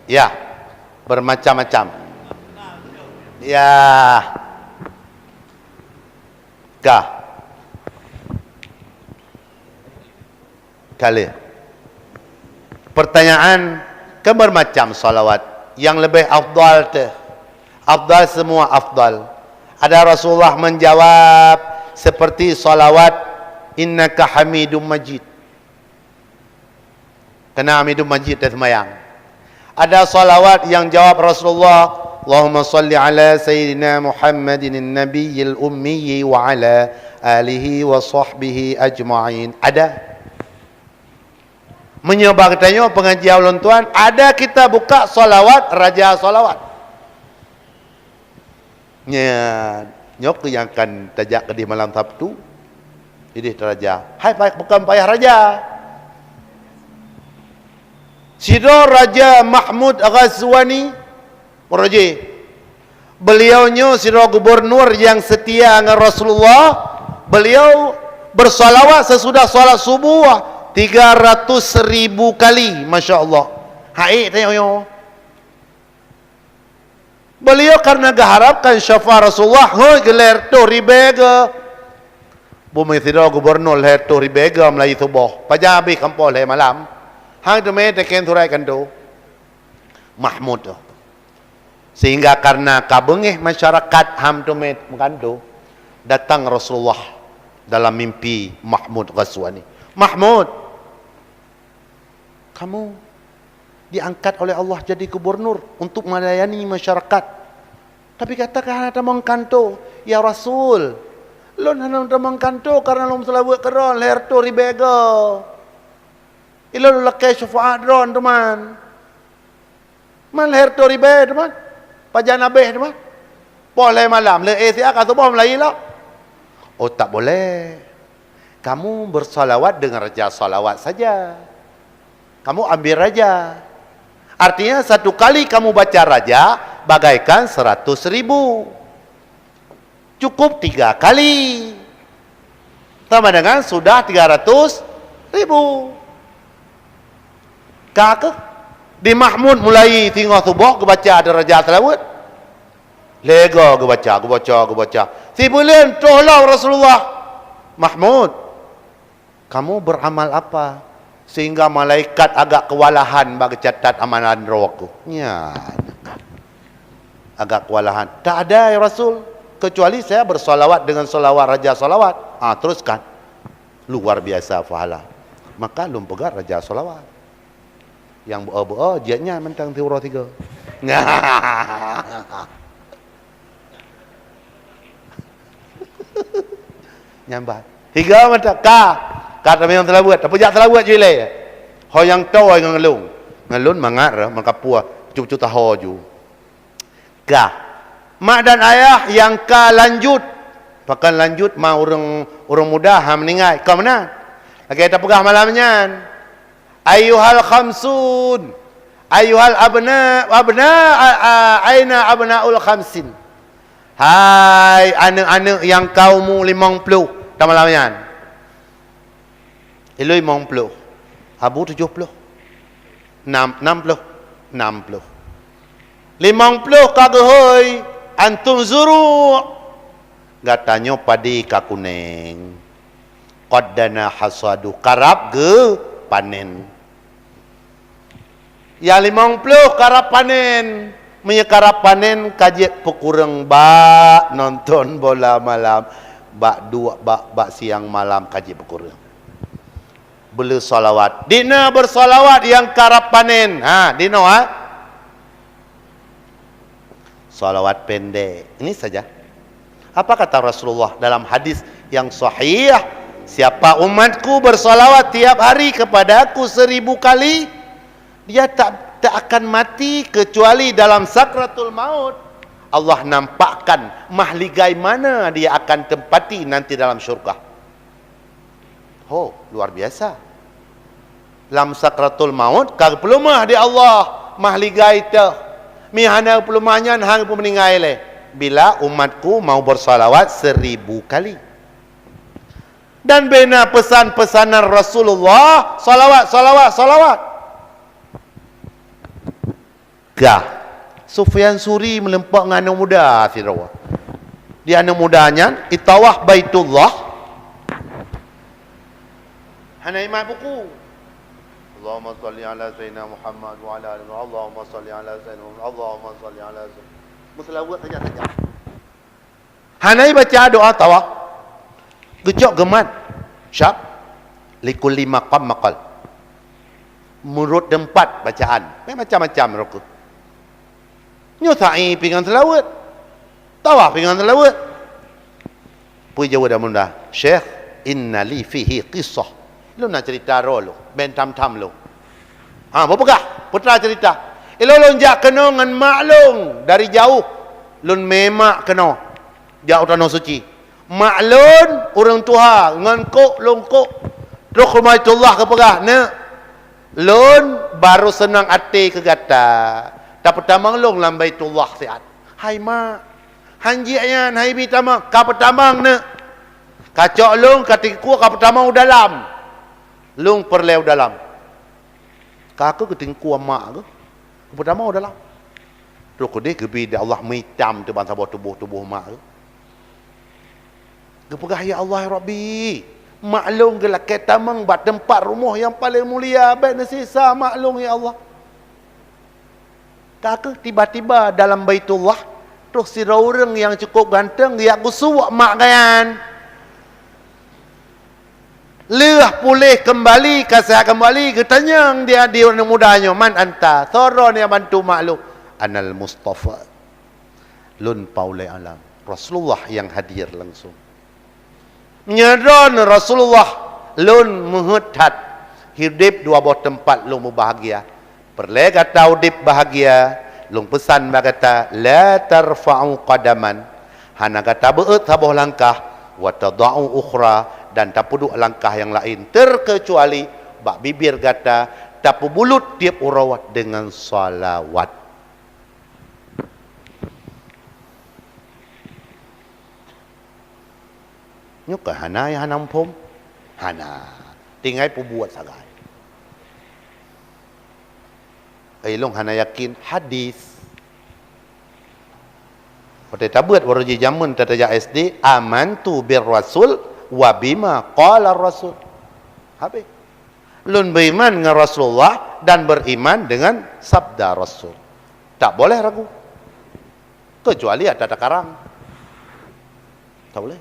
Ya, bermacam-macam. Ya. Ka. Kali. Pertanyaan, kan bermacam salawat. Yang lebih afdal teuh, afdal semua afdal. Ada Rasulullah menjawab seperti salawat, "Innaka Hamidum Majid." Karena Hamidum Majid teuh seumayang. Ada salawat yang jawab Rasulullah, "Allahumma salli ala Sayyidina Muhammadin nabiyil ummi wa ala alihi wa sahbihi ajma'in." Ada. Meunyoe bak geutanyoe pengajian ulôn tuan, ada kita buka salawat, raja salawat. Nyan, nyoe keuh nyang akan tajak keudeh malam Sabtu. Ideh taraja. Hai, pa-, bukan payah raja. Sidroe Raja Mahmud Ghazwani, Raja. Beliau nyoe sidroe gubernur nyang setia ngon Rasulullah. Beliau bersalawat sesudah salat subuh tiga ratus ribu kali. Masya Allah. Hai, tengok nyoe. Beliau karena geuharapkan syafaat Rasulullah, hôi, geulhèe reutôh ribèe geu. Bumoe sidroe gubernur lhèe reutôh ribèe geu meulayeue suboh. Pajan habéh kamoe lhèe malam. Hang teumé teuken surat keu tantu. Mahmud tu. Sehingga karena ka beungéh masyarakat hana teumé meukanto, datang Rasulullah dalam mimpi Mahmud Ghazwani. Mahmud, kamu diangkat oleh Allah jadi gubernur untuk melayani masyarakat. Tapi gata ka hana tamong kanto, ya Rasul. Lôn hana tamong kanto karena lôn meuseulaweuet keu droe lhèe reutôh ribèe geu. Ilôn lakèe syafa'at droe teuma. Man lhèe reutôh ribèe teuma. Pajan habéh teuma. Poh lhèe malam, lheuh éh siat ka suboh meulayeue lom. Oh, tak boleh. Kamu bersalawat dengan raja salawat saja. Kamu ambil raja. Artinya, satu kali kamu baca raja, bagaikan seratus ribu. Cukup tiga kali. Sama dengan sudah tiga ratus ribu. Ka keuh? Di Mahmud mulai singoh suboh geubaca ada raja salawat. Lhèe geu geubaca, geubaca, geubaca. Sibuleuen troh lom Rasulullah. Mahmud, kamu beramal apa sehingga malaikat agak kewalahan bak geucatat amalan droe geuh? Nyan. Agak kewalahan. Tak ada, ya Rasul, kecuali saya bersalawat dengan salawat raja salawat. Ah, teruskan. Luar biasa pahala. Maka lôn peugah raja salawat. Nyang beu-o-beu-o, jeuet nyan mantong siuroe sigoe. Nyan bah. Sigoe mantong ka. Ka tamong seulaweuet, tapi jak seulaweuet ju ilèe. Ho nyang toe ngon lôn. Ngon lôn mangat rah, meukapoe, cucu taho ju. Ka. Mak dan ayah nyang ka lanjut. Pakon lanjut, ma ureueng, ureueng muda ha meuninggai. Ka meunan. Lagèe tapeugah malam nyan. Ayyuhal khamsun. Ayyuhal abna, abna, a, a, aina abnaul khamsin. Hai aneuk-aneuk nyang ka umu limong ploh, ta malam nyan. Ilôn limong ploh. Abu tujoh ploh. Nam, nam ploh. Nam ploh. Limong ploh ka geuhôi. Antum zuru', gatanyoe padi ka kuneng. Qad dana hasadu, karab geupanen. Ya limong ploh karab panen. Meunyoe karab panen, ka jeuet peukureueng bak nonton bola malam, bak duek, bak, bak siang malam ka jeuet peukureueng. Beu le salawat. Dina beusalawat nyang karab panen. Ha, dinoe, ha. Salawat pendek. Ini saja. Apa kata Rasulullah dalam hadis yang sahih? "Siapa umatku bersalawat tiap hari kepada aku seribu kali, dia tak, tak akan mati kecuali dalam sakratul maut Allah nampakkan mahligai mana dia akan tempati nanti dalam syurga." Ho, luar biasa. Lam sakratul maut ka geupeuleumah di Allah mahligai teuh. Mi hana geupeuleumah nyan, han geupeumeuninggai lé. Bila umatku mau bersalawat seribu kali. Dan bena pesan-pesanan Rasulullah, salawat, salawat, salawat. Gah. Sufyan Suri meuleumpok ngon aneuk muda sidroe. Di aneuk muda nyan, itawaf Baitullah. Hana imat buku. Allahumma salli ala Sayyidina Muhammad wa ala ali Muhammad. Allahumma salli ala Sayyidina Muhammad. Allahumma salli ala Sayyidina. Meuseulaweuet saja-saja. Hana ibaca doa tawaf. Geucok geumat. Syab. Likulli maqam maqal. Meunurot teumpat bacaan. Macam-macam rukun. Nyoe sa'i pih ngon seulaweuet. Tawaf pih ngon seulaweuet. Peue jaweueb aneuk muda, "Syekh, inna li fihi qissah." Lôn na cerita droe lôn, ben tham-tham lôn. Ha, beupeugah, peue treuk cerita. Ilôn lôn jak keunoe ngon mak lôn dari jauh. Lôn mé mak keunoe jak u Tanoh Suci. Mak lôn ureuëng tuha ngon kok lôn kok. Trok u Baitullah geupeugah, "Neuk, lôn barô seunang até keu gata. Tapeutamong lôn lam Baitullah siat." "Hai mak, han jeuet nyan, han ibi tamong." "Ka peutamong, neuk. Kacok lôn, ka teungku, ka peutamong u dalam. Lôn peureulée u dalam." Ka keuh geuteungku mak geuh, geupeutamong u dalam. Trok keudeh geubi di Allah meuitam teuh ban saboh tuboh-tuboh mak geuh. Geupeugah, "Ya Allah, ya Rabbi, mak lôn geulakée tamong bak teumpat rumoh nyang paleng mulia, bék neusisa mak lôn, ya Allah." Ka keuh tiba-tiba dalam Baitullah, troh sidroe ureuëng nyang cukup ganteng geujak geusuwak mak geuh nyan. Lheueh puléh keumbali, ka seuhat keumbali, geutanyong di, di aneuk muda nyoe, "Man anta?" "Soe droeneuh nyang bantu mak lôn?" "Anal Mustafa." Lôn Paulée Alam, Rasulullah nyang hadir langsung. Meunyoe droeneuh Rasulullah, lôn meuheuet that, udeb dua boh teumpat lôn mubahgia. Peureulée gata udeb bahgia, lôn peusan bak gata, la tarfa'u qadaman, hana gata beuet saboh langkah, wa tada'u ukhra, dan tapeuduek langkah nyang laén, terkecuali bak bibir gata tapeubulut tieb uroe deungon salawat. Nyoe keuh hana nyang hana muphom? Hana. Tinggai peubuet sagai. Ilong hana yakin hadis. Watée tabeuet baroe jih jameun tatajak S D, "Amantu bir rasul wa bima qala rasul." Habéh. Lôn beriman ngon Rasulullah dan beriman dengan sabda Rasul. Tak boleh ragu. Kecuali ata takarang. Tak boleh.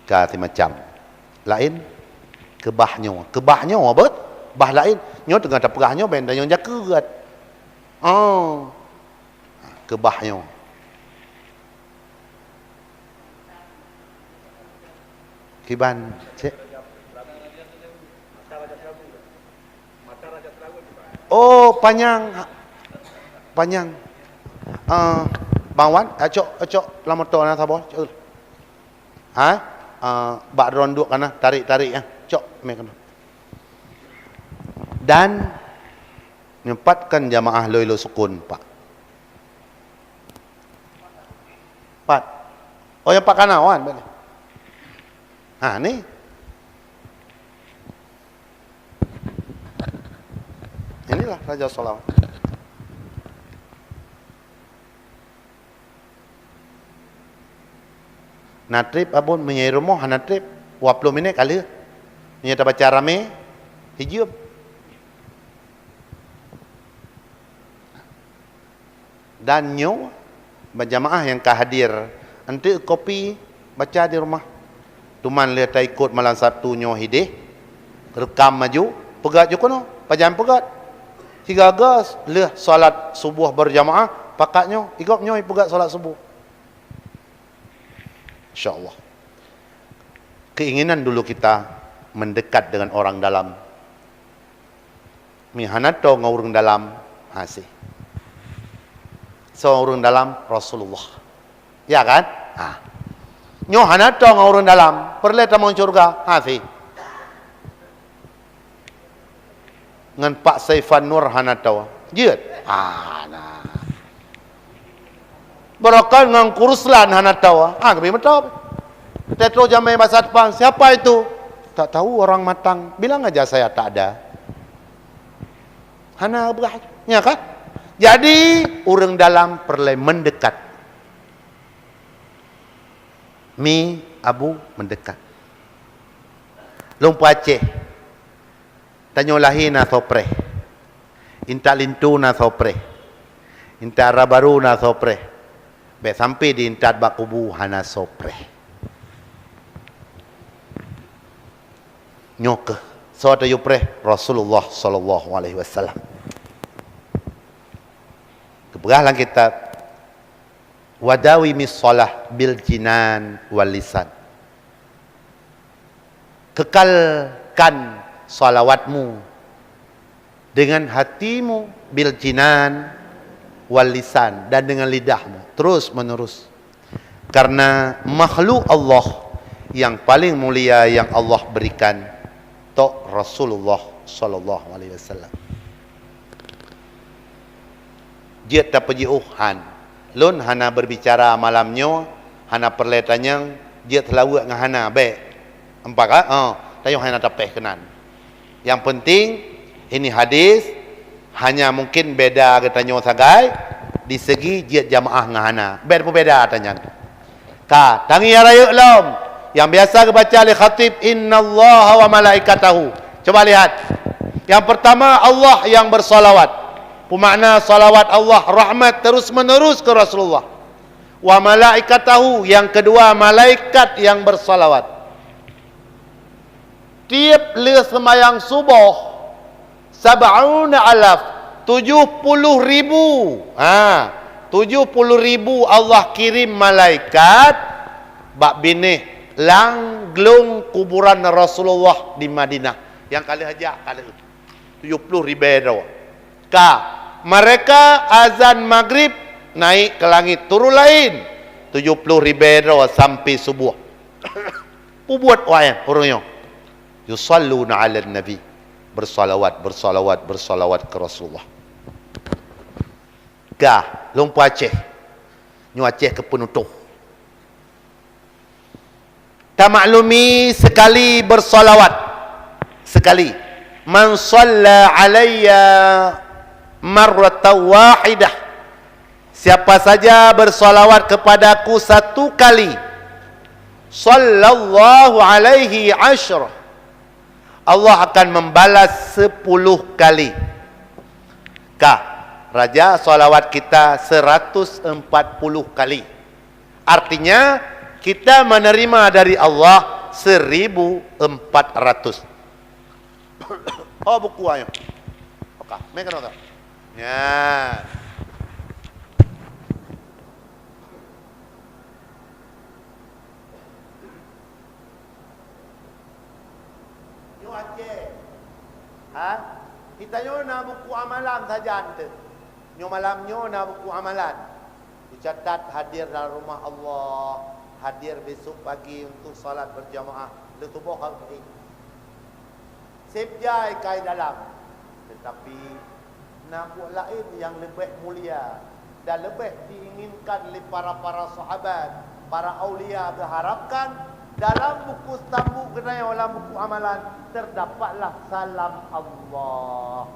Ka simacam. Laén, keubah nyoe. Keubah nyoe beuet, bah laén. Nyoe teungoh tapeugah nyoe, ben tanyong jakeuet. Oh. Keubah nyoe. Kiban, cek. Oh, panyang. Panyang. Ah, Bang Wan, acok, acok lam moto na saboh. Cek. Ha? Ah, bak droen duek kana, tarik-tarik, ah. Cok, meh kana. Dan nyoe pat kan jamaah loi lo sukun, Pak. Pat. Oh, nyang pat kanan, wan, balik. Ha, ni. Inilah raja salawat. Na treb abon, meunyoe rumoh hana treb, dua ploh minét ka lheueh. Meunyoe tabaca ramé, hijeuem. Dan nyoe, bak jamaah nyang ka hadir, enteuk kopi baca di rumah. Teuma lheueh taikot malam Sabtu nyoe hideh, reukam maju, peugöt ju keunoe, pajan peugöt. Sigoe-goe lheueh salat suboh berjamaah, pakat nyoe, igob nyoe peugöt salat suboh. Insya Allah. Keinginan dulu kita mendekat dengan orang dalam. Mi hana toe ngon ureuëng dalam, hase. Soe ureuëng dalam? Rasulullah. Ya kan? Ha. Nyoe hana toe ngon ureuëng dalam, peureulée tamong syurga, hase. Ngon Pak Saifan Nur hana toe. Jeuet? Ah, nah. Barokon ngon Kuruslan hana toe. Ah, kami meutob. Teutro jamé basa depan, "Siapa itu?" "Tak tahu, orang matang." "Bilang aja saya tak ada." Hana beurah. Ya kan? Jadi, ureuëng dalam peureulée mendekat. Mi Abu mendekat. Lôn peuaceh. Tanyoe lahé na soe preh. Intat linto na soe preh. Intat raba baru na soe preh. Bék sampai di intat bak kubu hana soe preh. Nyoe keuh soe tayue preh? Rasulullah sallallahu alaihi wasallam. Geupeugah lam kitab, "Wadawimis shalah bil jinan wal lisan." Kekalkan salawatmu dengan hatimu, bil jinan wal lisan, dan dengan lidahmu, terus menerus. Karena makhluk Allah yang paling mulia yang Allah berikan, tok Rasulullah sallallahu alaihi wasallam. Jeuet tapeujiôh han. Lôn hana berbicara malam nyoe, hana peureulée tanyong, jeuet seulaweuet ngon hana, bék. Empat ka? Oh, tanyoe hana tapéh keunan. Yang penting, ini hadis, hanya mungkin beda geutanyoe sagai, di segi jeuet jamaah ngon hana. Bék peubeda tanyong. Ka, tangieng rayeuk lom. Yang biasa geubaca lé khatib, "Innallaha wa malaikatahu." Coba lihat. Yang pertama, Allah yang bersalawat. Pemakna salawat Allah, rahmat terus-menerus ke Rasulullah. "Wa malaikatahu", yang kedua, malaikat yang bersalawat. Tiep lheueh seumayang suboh, sab'una alaf, tujoh puluh ribu. Ha, tujoh puluh ribu Allah kirim malaikat bak binéh lam glông kuburan Rasulullah di Madinah. Nyang ka lheueh jak, ka lheueh. Tujoh puluh ribée droe. Ka, mereka azan magrib, naik ke langit, turun laén. Tujoh puluh ribée droe sampai suboh. Peubuet waéh ureuëng nyoe. Yusalluna 'alan nabi. Bersalawat, bersalawat, bersalawat ke Rasulullah. Gah, lôn peuaceh. Nyoe Aceh keu peunutôh. Tamaklumi, sekali bersalawat. Sekali. "Man shalla 'alayya marratan wahidah." Siapa saja bersalawat kepadaku satu kali, sallallahu alaihi asyr, Allah akan membalas sepuluh kali. Kah, raja salawat kita seratus empat puluh kali. Artinya, kita menerima dari Allah seribu empat ratus. Oh, buku ayah. Oke, mai keunoe ka. Ya. Nyoe Aceh. Ha? Kita nyoe na buku amalan saja ente. Nyoe malam nyoe na buku amalan. Kucatat hadir dalam rumah Allah, hadir besok pagi untuk salat berjamaah. Leutuboh kau. Seb jai kai dalam, tetapi na buet laén nyang leubeh mulia dan leubeh diinginkan lé para-para sahabat, para aulia geuharapkan dalam buku stambu geutanyoe, dalam buku amalan, terdapatlah salam Allah.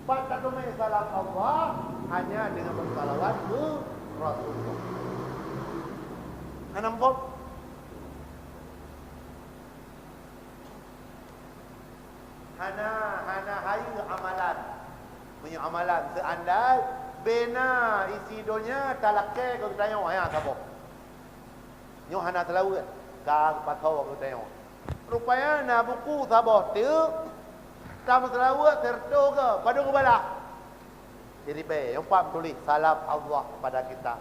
Pat tateumé salam Allah, hanya dengan bersalawat ke Rasulullah. Hana muphom? Hana, hana hayeue amalan. Meunyoe amalan seuandai bena isi donya talakée keu geutanyoe, nyan saboh. Nyoe hana seulaweuet, ka geupatho keu geutanyoe. Rupanya na buku saboh teuk, tameuseulaweuet sireutoh goe, padum geubalah. Jadi bèk, nyoe pat tuléh salam Allah kepada kita.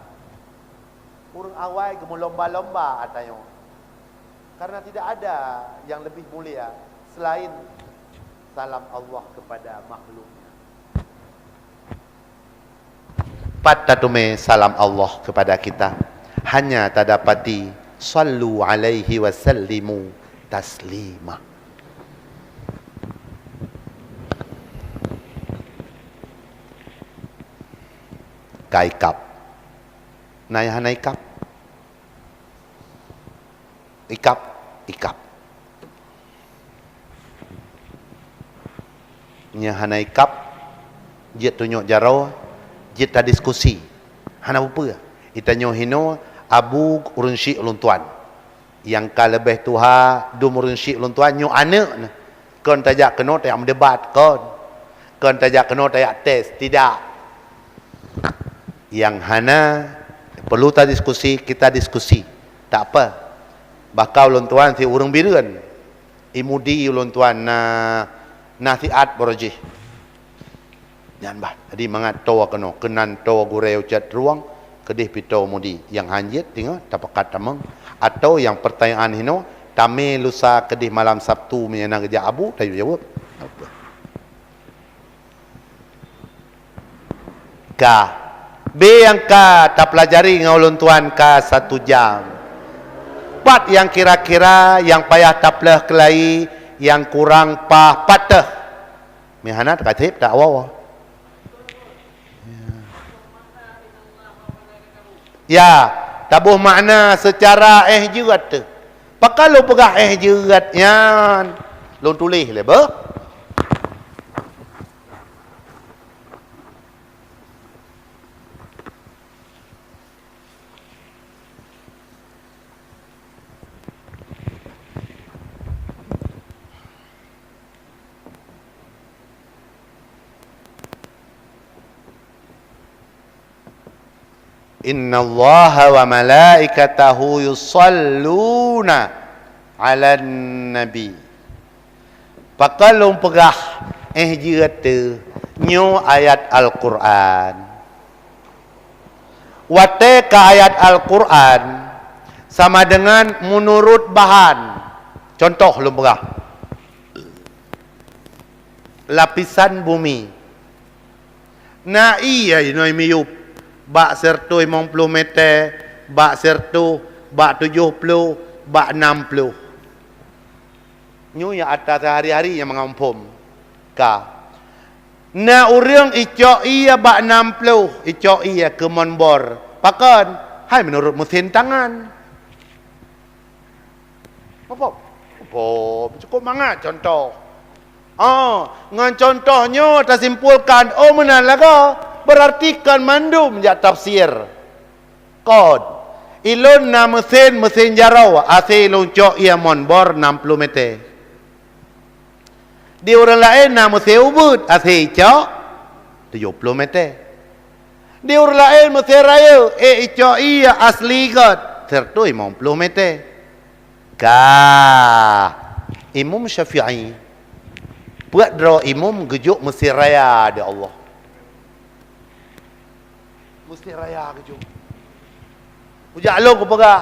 Ureuëng awai geumeulomba-lomba ata nyoe. Karena tidak ada yang lebih mulia selain salam Allah kepada makhluknya. Pat tateumé salam Allah kepada kita? Hanya tadapati, "Sallu alaihi wa sallimu taslima." Ka ikab. Na nyang hana ikab? Ikab, ikab. Nyang hana ikab, jeuet tunyok jaroe, jeuet tadiskusi. Hana peue-peue. Geutanyoe hinoe, abu ureuëng syiek ulôn tuan. Nyang ka leubeh tuha dum ureuëng syiek ulôn tuan nyoe aneuëk neuh. Kon tajak keunoe tajak meudebat, kon. Kon tajak keunoe tajak tes, tidak. Nyang hana perlu tadiskusi, kita diskusi. Tak apa. Bahkan ulôn tuan si ureuëng Bireuen, i Mudi ulôn tuan na, na siat baroe jih. Nyan bah. Jadi mangat toe keunoe, keunan toe gurée u cot rueng, keudeh pi toe Mudi. Nyang hanjeuet teungoh tapakat tamong, atau nyang peurtanyaan hinoe, tamé lusa keudeh malam Sabtu meunyoe na geujak abu, tayue jaweueb. Ka. Bé nyang ka tapeulajari ngon ulôn tuan ka satu jam. Pat nyang kira-kira nyang payah tapleueh keulayi nyang kurang paih patéh. Meuhana teukaséb tak awa-awa. Ya, taboh makna seucara éh jeuet teuh. Pakon lôn peugah éh jeuet nyan? Lôn tuléh lé beuh. "Innallaha wa malaikatahu yusalluna 'alan nabi." Pakon lôn peugah éh jeuet teuh, nyoe ayat Al-Qur'an. Watée ka ayat Al-Qur'an sama deungon meunurot bahan. Contoh lôn peugah. Lapisan bumi. Na ié inoe miyueb bak sireutoh limong ploh mètè, bak sireutoh, bak tujoh ploh, bak nam ploh. Nyoe nyang ata seuhari-hari nyang mangat muphom. Ka. Na ureuëng icok ié bak nam ploh, icok ié keu mon bor. Pakon? Hai meunurot meusén tangan. Apa? Apa? Cukup mangat contoh. Ah, ngon contoh nyoe tasimpulkan, oh meunan lagoe, berarti kon mandum jak tafsir. Kon, ilôn na meusén, meusén jaroe, asé ilôn cok ié mon bor nam ploh mètè. Di ureuëng laén na meusén ubeuet, asé icok tujoh ploh mètè. Di ureuëng laén meusén rayeuk, ék icok ié asli gét, sireutoh limong ploh mètè. Ka Imam Syafi'i, peuet droe imam geujok meusén raya di Allah. Meusén raya geujok. Kujak lôn kupeugah,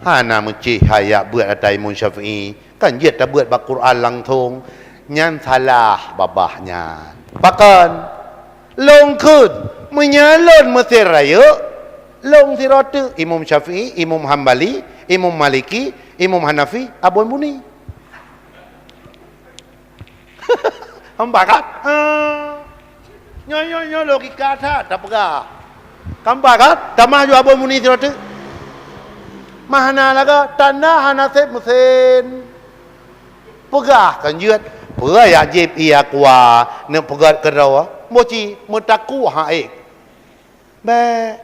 hana meucih hai jak beuet ata Imam Syafi'i, kan jeuet tabeuet bak Quran langsong. Nyan salah babah nyan. Pakon? Lôn kheun, meunyoe lôn meusén rayeuk, lôn sidroe teuk Imam Syafi'i, Imam Hambali, Imam Maliki, Imam Hanafi, Abon Buni. Nampak kan? Ah. Nyoe, nyoe, nyoe logika that tapeugah. Nampak kan? Tamah ju Abon Buni sidroe teuk. Mah hana lagoe, tanda hana sép meusén. Peugah kan jeuet, Peue ya jib iya kuah, neupeugét keudroe, boci meutaku hai. Bèk.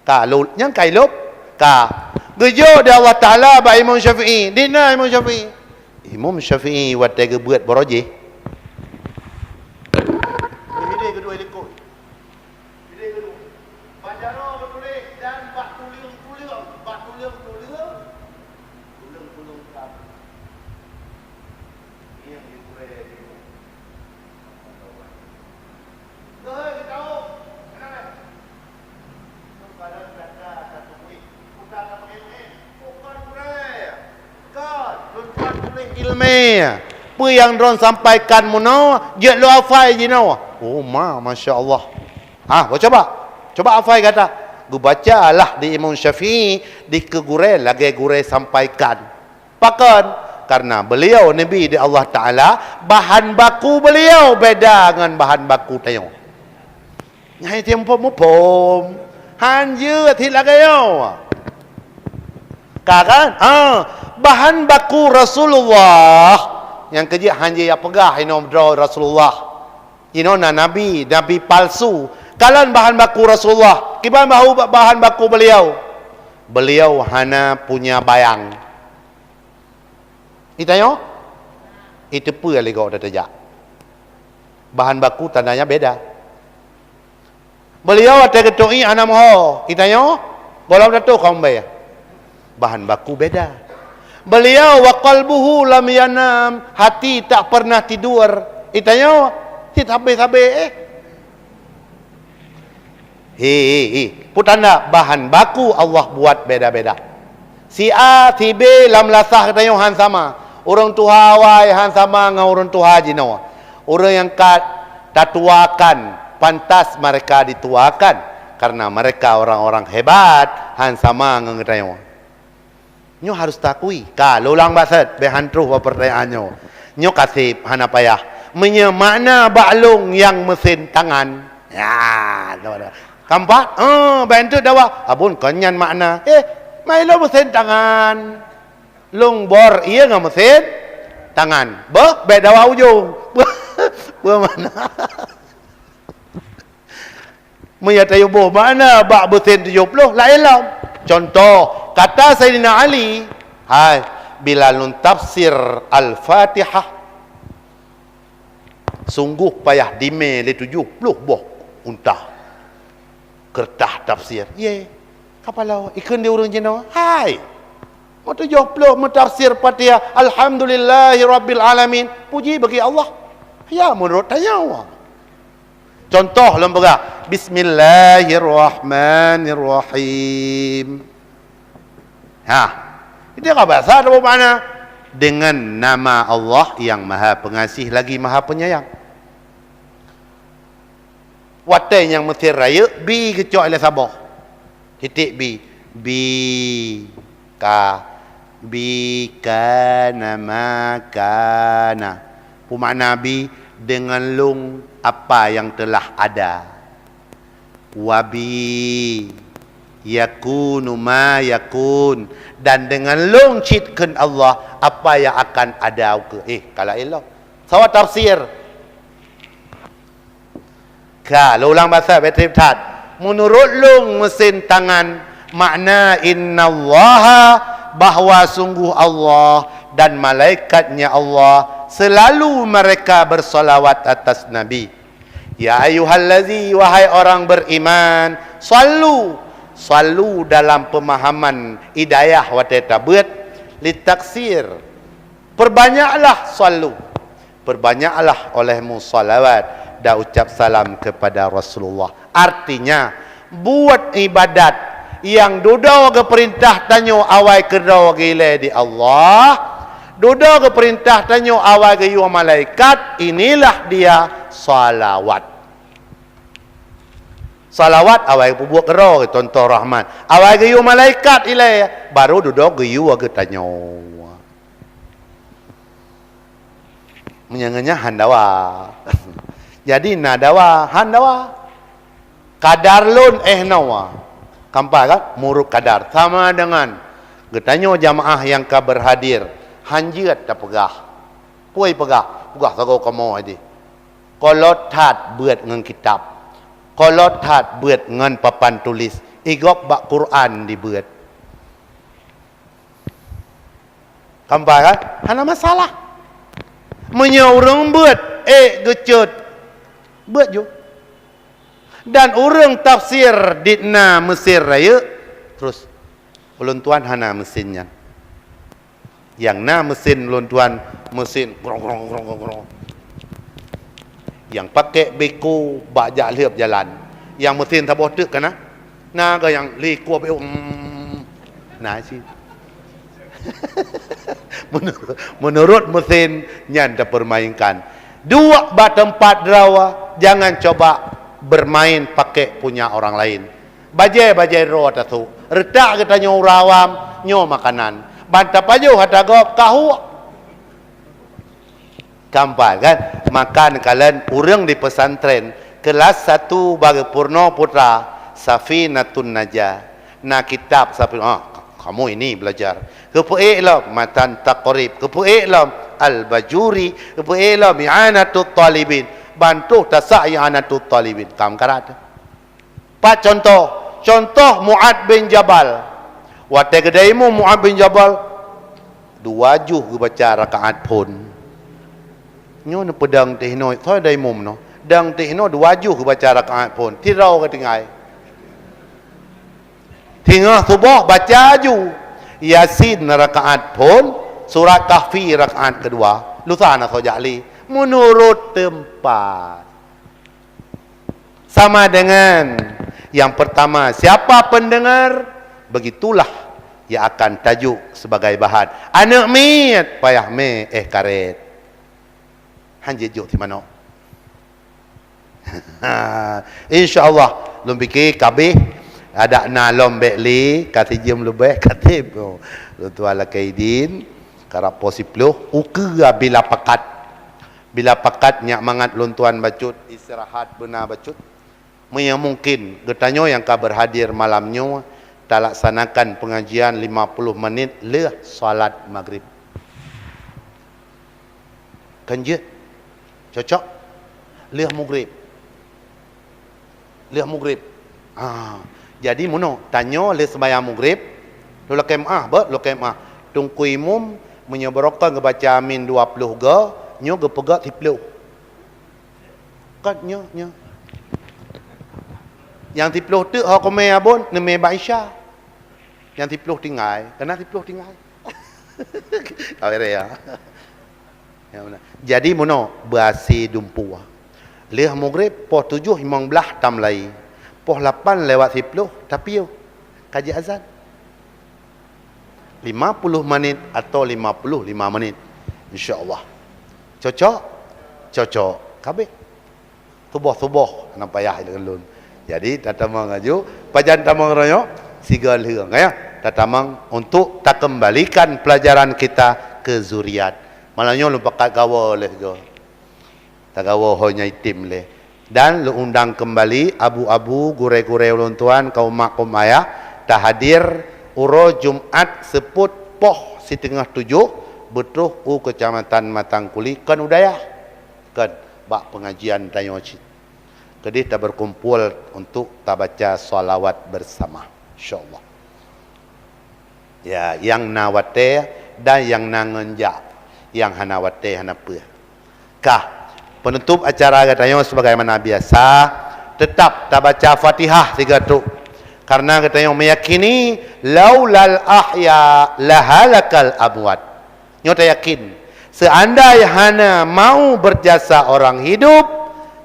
Ka lôn, nyang ka ilôp, ka. Geujok di Allah Taala bak Imam Syafi'i. Di na Imam Syafi'i? Imam Syafi'i watèe geubeuet baroe jih. Hideh keudua likot. Hideh keudua. Bak jaroe geutuléh dan bak tuleueng-tuleueng, bak tuleueng-tuleueng, tuleueng-tuleueng kab. Nyang dikurèe di Keuhai geutawök, kenapa? Seumpadan gata ka teumuih, bukan tapeugèt-gèt, bukan gurèe. Kon, lôn tuan tuléh ileumèe. Peue nyang droen sampaikan meunoe, jeuet lôn hafai jinoe. Oh ma, masya Allah. Ah, bah coba. Coba hafai gata. Geubacalah di Imam Syafi'i, dikeue gurèe lagèe gurèe sampaikan. Pakon? Karena beliau Nabi di Allah Taala, bahan baku beliau beda ngon bahan baku tanyoe. Nyan tiep muphom-muphom. Han jeuet cit lagèe nyoe. Ka kan? Ha, bahan baku Rasulullah. Nyang keujeuet han jeuet jak peugah inoe droe Rasulullah. Inoe na nabi, nabi palsu. Kalon bahan baku Rasulullah. Kiban bahu bahan baku beliau? Beliau hana punya bayang. Itanyoe? Iteupeue lé gob teuh jak. Bahan baku tandanya beda. Beliau watèe geutôk ié hana meuho. Itanyoe? Gohlom tatoh ka umbèe. Bahan baku beda. Beliau wa qalbuhu lam yanam, hati tak pernah tidur. Itanyoe? Cit habéh-habéh, eh. Hi, hi, hi. Peue tanda bahan baku Allah buat beda-beda. Si A, si B lam lasah geutanyoe han sama. Ureueng tuha awai han sama ngon ureueng tuha jinoe. Ureueng nyang ka tatuakan, pantas mereka dituakan, karena mereka orang-orang hebat, han sama ngon geutanyoe. Nyoe harus takui. Ka, lôn ulang baset, bèk han troh bak peurtanyaan nyoe. Nyoe ka sép, hana payah. Meunyoe makna bak lôn nyang meusén tangan. Ya, tu, tu. Ka empat? Eh, bèk enteuk dawa. Abon kon nyan makna. Eh, mai lôn meusén tangan. Lôn bor ié ngon meusén tangan. Beuh, bèk dawa ujong. Peue makna? Meunyo tayue boh makna bak beusen tujoh ploh, laén lom. Cuntoh, kata Saidina Ali, hai, bila lôn tafsir Al-Fatihah, sunggoh payah dimè lé tujoh ploh boh unta. Keureutah tafsir. Ye, kapalo, ikheun di ureueng jinoe, hai, meutujoh ploh meutafsir Fatihah, Alhamdulillahirabbil alamin, puji bagi Allah. Ya, meunurot tanyoe. Cuntoh lôn peugah, Bismillahirrahmanirrahim. Ha, itu ka bahasa atawa makna? Dengan nama Allah yang Maha Pengasih lagi Maha Penyayang. Watèe nyang meusén rayeuk, bi geucok ilèe saboh. Titik bi. Bi, ka, bi, kana, ma, kana. Peue makna bi? Deungon lôn apa nyang teulah ada. Wa bi yakunu ma yakun, dan deungon lôn cit kheun Allah apa nyang akan ada ukeue. Eh, ka laén lom. Sawa tafsir. Ka, lôn ulang basa bèk trép that. Meunurot lôn meusén tangan, makna innallaha, bahwa sungguh Allah dan malaikat-Nya Allah selalu mereka bersalawat atas Nabi. Ya ayyuhallazi, wahai orang beriman, sallu, sallu dalam pemahaman hidayah watèe tabeuet, litaksir. Perbanyaklah sallu. Perbanyaklah olehmu salawat dan ucap salam kepada Rasulullah. Artinya, buet ibadat nyang dudoe geupeurintah tanyoe awai keudroe geuilèe di Allah, dudoe geupeurintah tanyoe awai geuyue malaikat, inilah dia salawat. Salawat awai geupeubuet keudroe, cuntoh rahmat. Awai geuyue malaikat ilèe, baru dudoe geuyue geutanyoe. Meunyoe ngon nyan han dawa. Jadi na dawa, han dawa. Kadar lôn eh noe. Kampai kan? Murut kadar. Sama dengan geutanyoe jamaah nyang ka beurhadir, han jeuet tapeugah. Peue peugah? Peugah sagoe kamoe di. Kolot that beuet ngon kitab. Kolot that beuet ngon papan tulis. Igop bak Quran dibeuet. Kampai kan? Hana masalah. Meunyoe ureuëng beuet, ék geucot, beuet ju. Dan ureuëng tafsir di na Mesir rayeuk, terus ulôn tuan hana mesin nyan. Nyang na mesin ulôn tuan, mesin grong, grong, grong, grong, grong. Nyang pakai beko bak jak lheueb jalan. Nyang mesin saboh teuk kana. Na ga nyang likua beu, mm, na cit. Menurut, menurut mesin nyan tapermainkan. Duek bak teumpat droe, jangan coba bermain pakai punya orang lain. Bajée-bajée droe tasôk. Reutak geutanyoe ureuëng awam, nyoe makanan. Ban tapajoh ata gob, kahuek. Kampai kan? Makan kalon ureuëng di pesantren, kelas satu bak geupurnoe putra, Safinatun Najah. Na kitab Safi-, ah, ka-, kamu ini belajar. Keupeuék lom Matan Taqrib, keupeuék lom Al-Bajuri, keupeuék lom I'anatut Talibin. Bantuh tasak I'anatut Talibin. Kam karat. Pat contoh? Contoh Mu'ad bin Jabal. Watée geudai imum Mu'ad bin Jabal, dua juh geubaca rakaat phon. Nyoe neupeudang teuh inoe, soe dai imum noh. Dang teuh inoe dua juh geubaca rakaat phon. Sidroe geutinggai. Teungoh suboh baca aju. Yasin rakaat phon, surat Kahfi rakaat keudua. Lusa na soe jak lé. Menurut teumpat. Sama dengan yang pertama, siapa pendengar, begitulah yang akan tajuk sebagai bahan. Aneuk miet payah mé éh karet. Han jeuet jok si manok. Insya Allah, lôn pike kabeh adak na lom bék lé, ka sijeuem leubeh ka tem. Oh, lôn tuan lakée idin, karab poh siploh, ukeue bila pakat. Bila pakat nyak mangat lôn tuan bacut, istirahat beuna bacut. Meunyoe mungkin, geutanyoe nyang ka berhadir malam nyoe, talaksanakan pengajian lima puluh menit lheueh salat Maghrib. Kan jeuet? Cocok? Lheueh Maghrib. Lheueh Maghrib. Ah, jadi meunoe, tanyoe lheueh sembahyang Maghrib, lôn lakée meuáh, beuet, lôn lakée meuáh. Teungku Imum, meunyoe barokon geubaca amin dua ploh go, nyoe geupeugét siploh. Kon nyoe, nyoe. Nyang siploh teuk ho keumé abon, neumé bak Isya. Nyang siploh tinggai, keunan siploh tinggai. Awai raya. Ya, beuna. Jadi meunoe, beuasie dumpeue. Lheueh Maghrib, poh tujoh limong blaih tamulai. Poh lapan lewat siploh, tapiôh. Ka jiazan. Lima puluh menit atau lima puluh lima menit. Insya Allah. Cocok? Cocok. Kabeh. Suboh-suboh, hana payah lé lôn. Jadi, tatamong aju, pajan tamong royok, sigoe lheueng, ya. Tatamong untuk takembalikan pelajaran kita ke zuriat. Malam nyoe lôn pakat gawa lé sigoe. Tagawa ho nyang item lé. Dan lôn undang keumbali abu-abu, gurée-gurée ulôn tuan, kaum mak kaum ayah, tahadir uroe Jumat seupôt poh siteungoh tujoh, beutroh u Keucamatan Matang Kuli, kon u dayah, kon bak peungajian tanyoe cit. Keudeh taberkumpul untuk tabaca shalawat bersama, insya Allah. Ya, nyang na watée dan nyang na ngon jak, nyang hana watée hana peue. Kah, penutup acara geutanyoe sebagaimana biasa, teutap tabaca Fatihah sigoe teuk. Karena geutanyoe meyakini, "Laulal ahya lahalakal amwat." Nyoe tayakin, seandai hana mau berjasa orang hidup,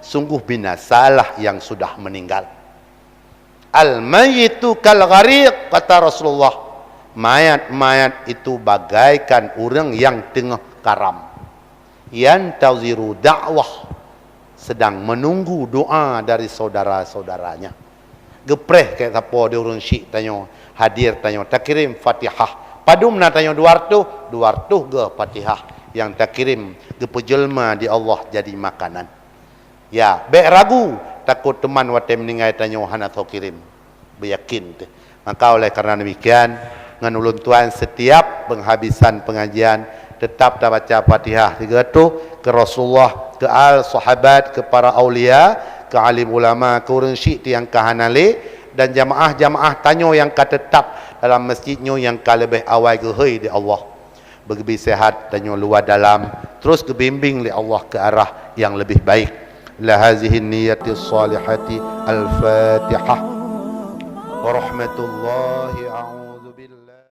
sungguh binasalah yang sudah meninggal. "Al-mayyitu kal ghariq," kata Rasulullah, "mayat-mayat itu bagaikan ureuëng nyang teungoh karam." "Yantaziru da'wah," sedang menunggu doa dari saudara-saudaranya. Geupreh keu sapo di ureuëng syik tanyoe, hadir tanyoe, takirém Fatihah. Padum na tanyoe dua reutôh, dua reutôh geuh Fatihah nyang takirém geupeujeulma di Allah jadi makanan. Ya, bék ragu, takot teuma watée meuninggai tanyoe hana soe kirém. Beuyakin teuh. Maka oleh karena demikian, ngon ulôn tuan setiap penghabisan pengajian, Teutap tabaca Fatihah tiga ratus keu Rasulullah, keu al sahabat, keu para aulia, keu alim ulama, keu ureuëng syiek nyang ka hana lé, dan jamaah-jamaah tanyoe nyang ka teutap dalam masjid nyoe nyang ka leubeh awai geuhôi di Allah. Beugeubi sehat tanyoe luwa dalam, terus geubimbing lé Allah keu arah nyang leubeh baik. La hazihi niyati salihati. Al-Fatihah. Warahmatullahi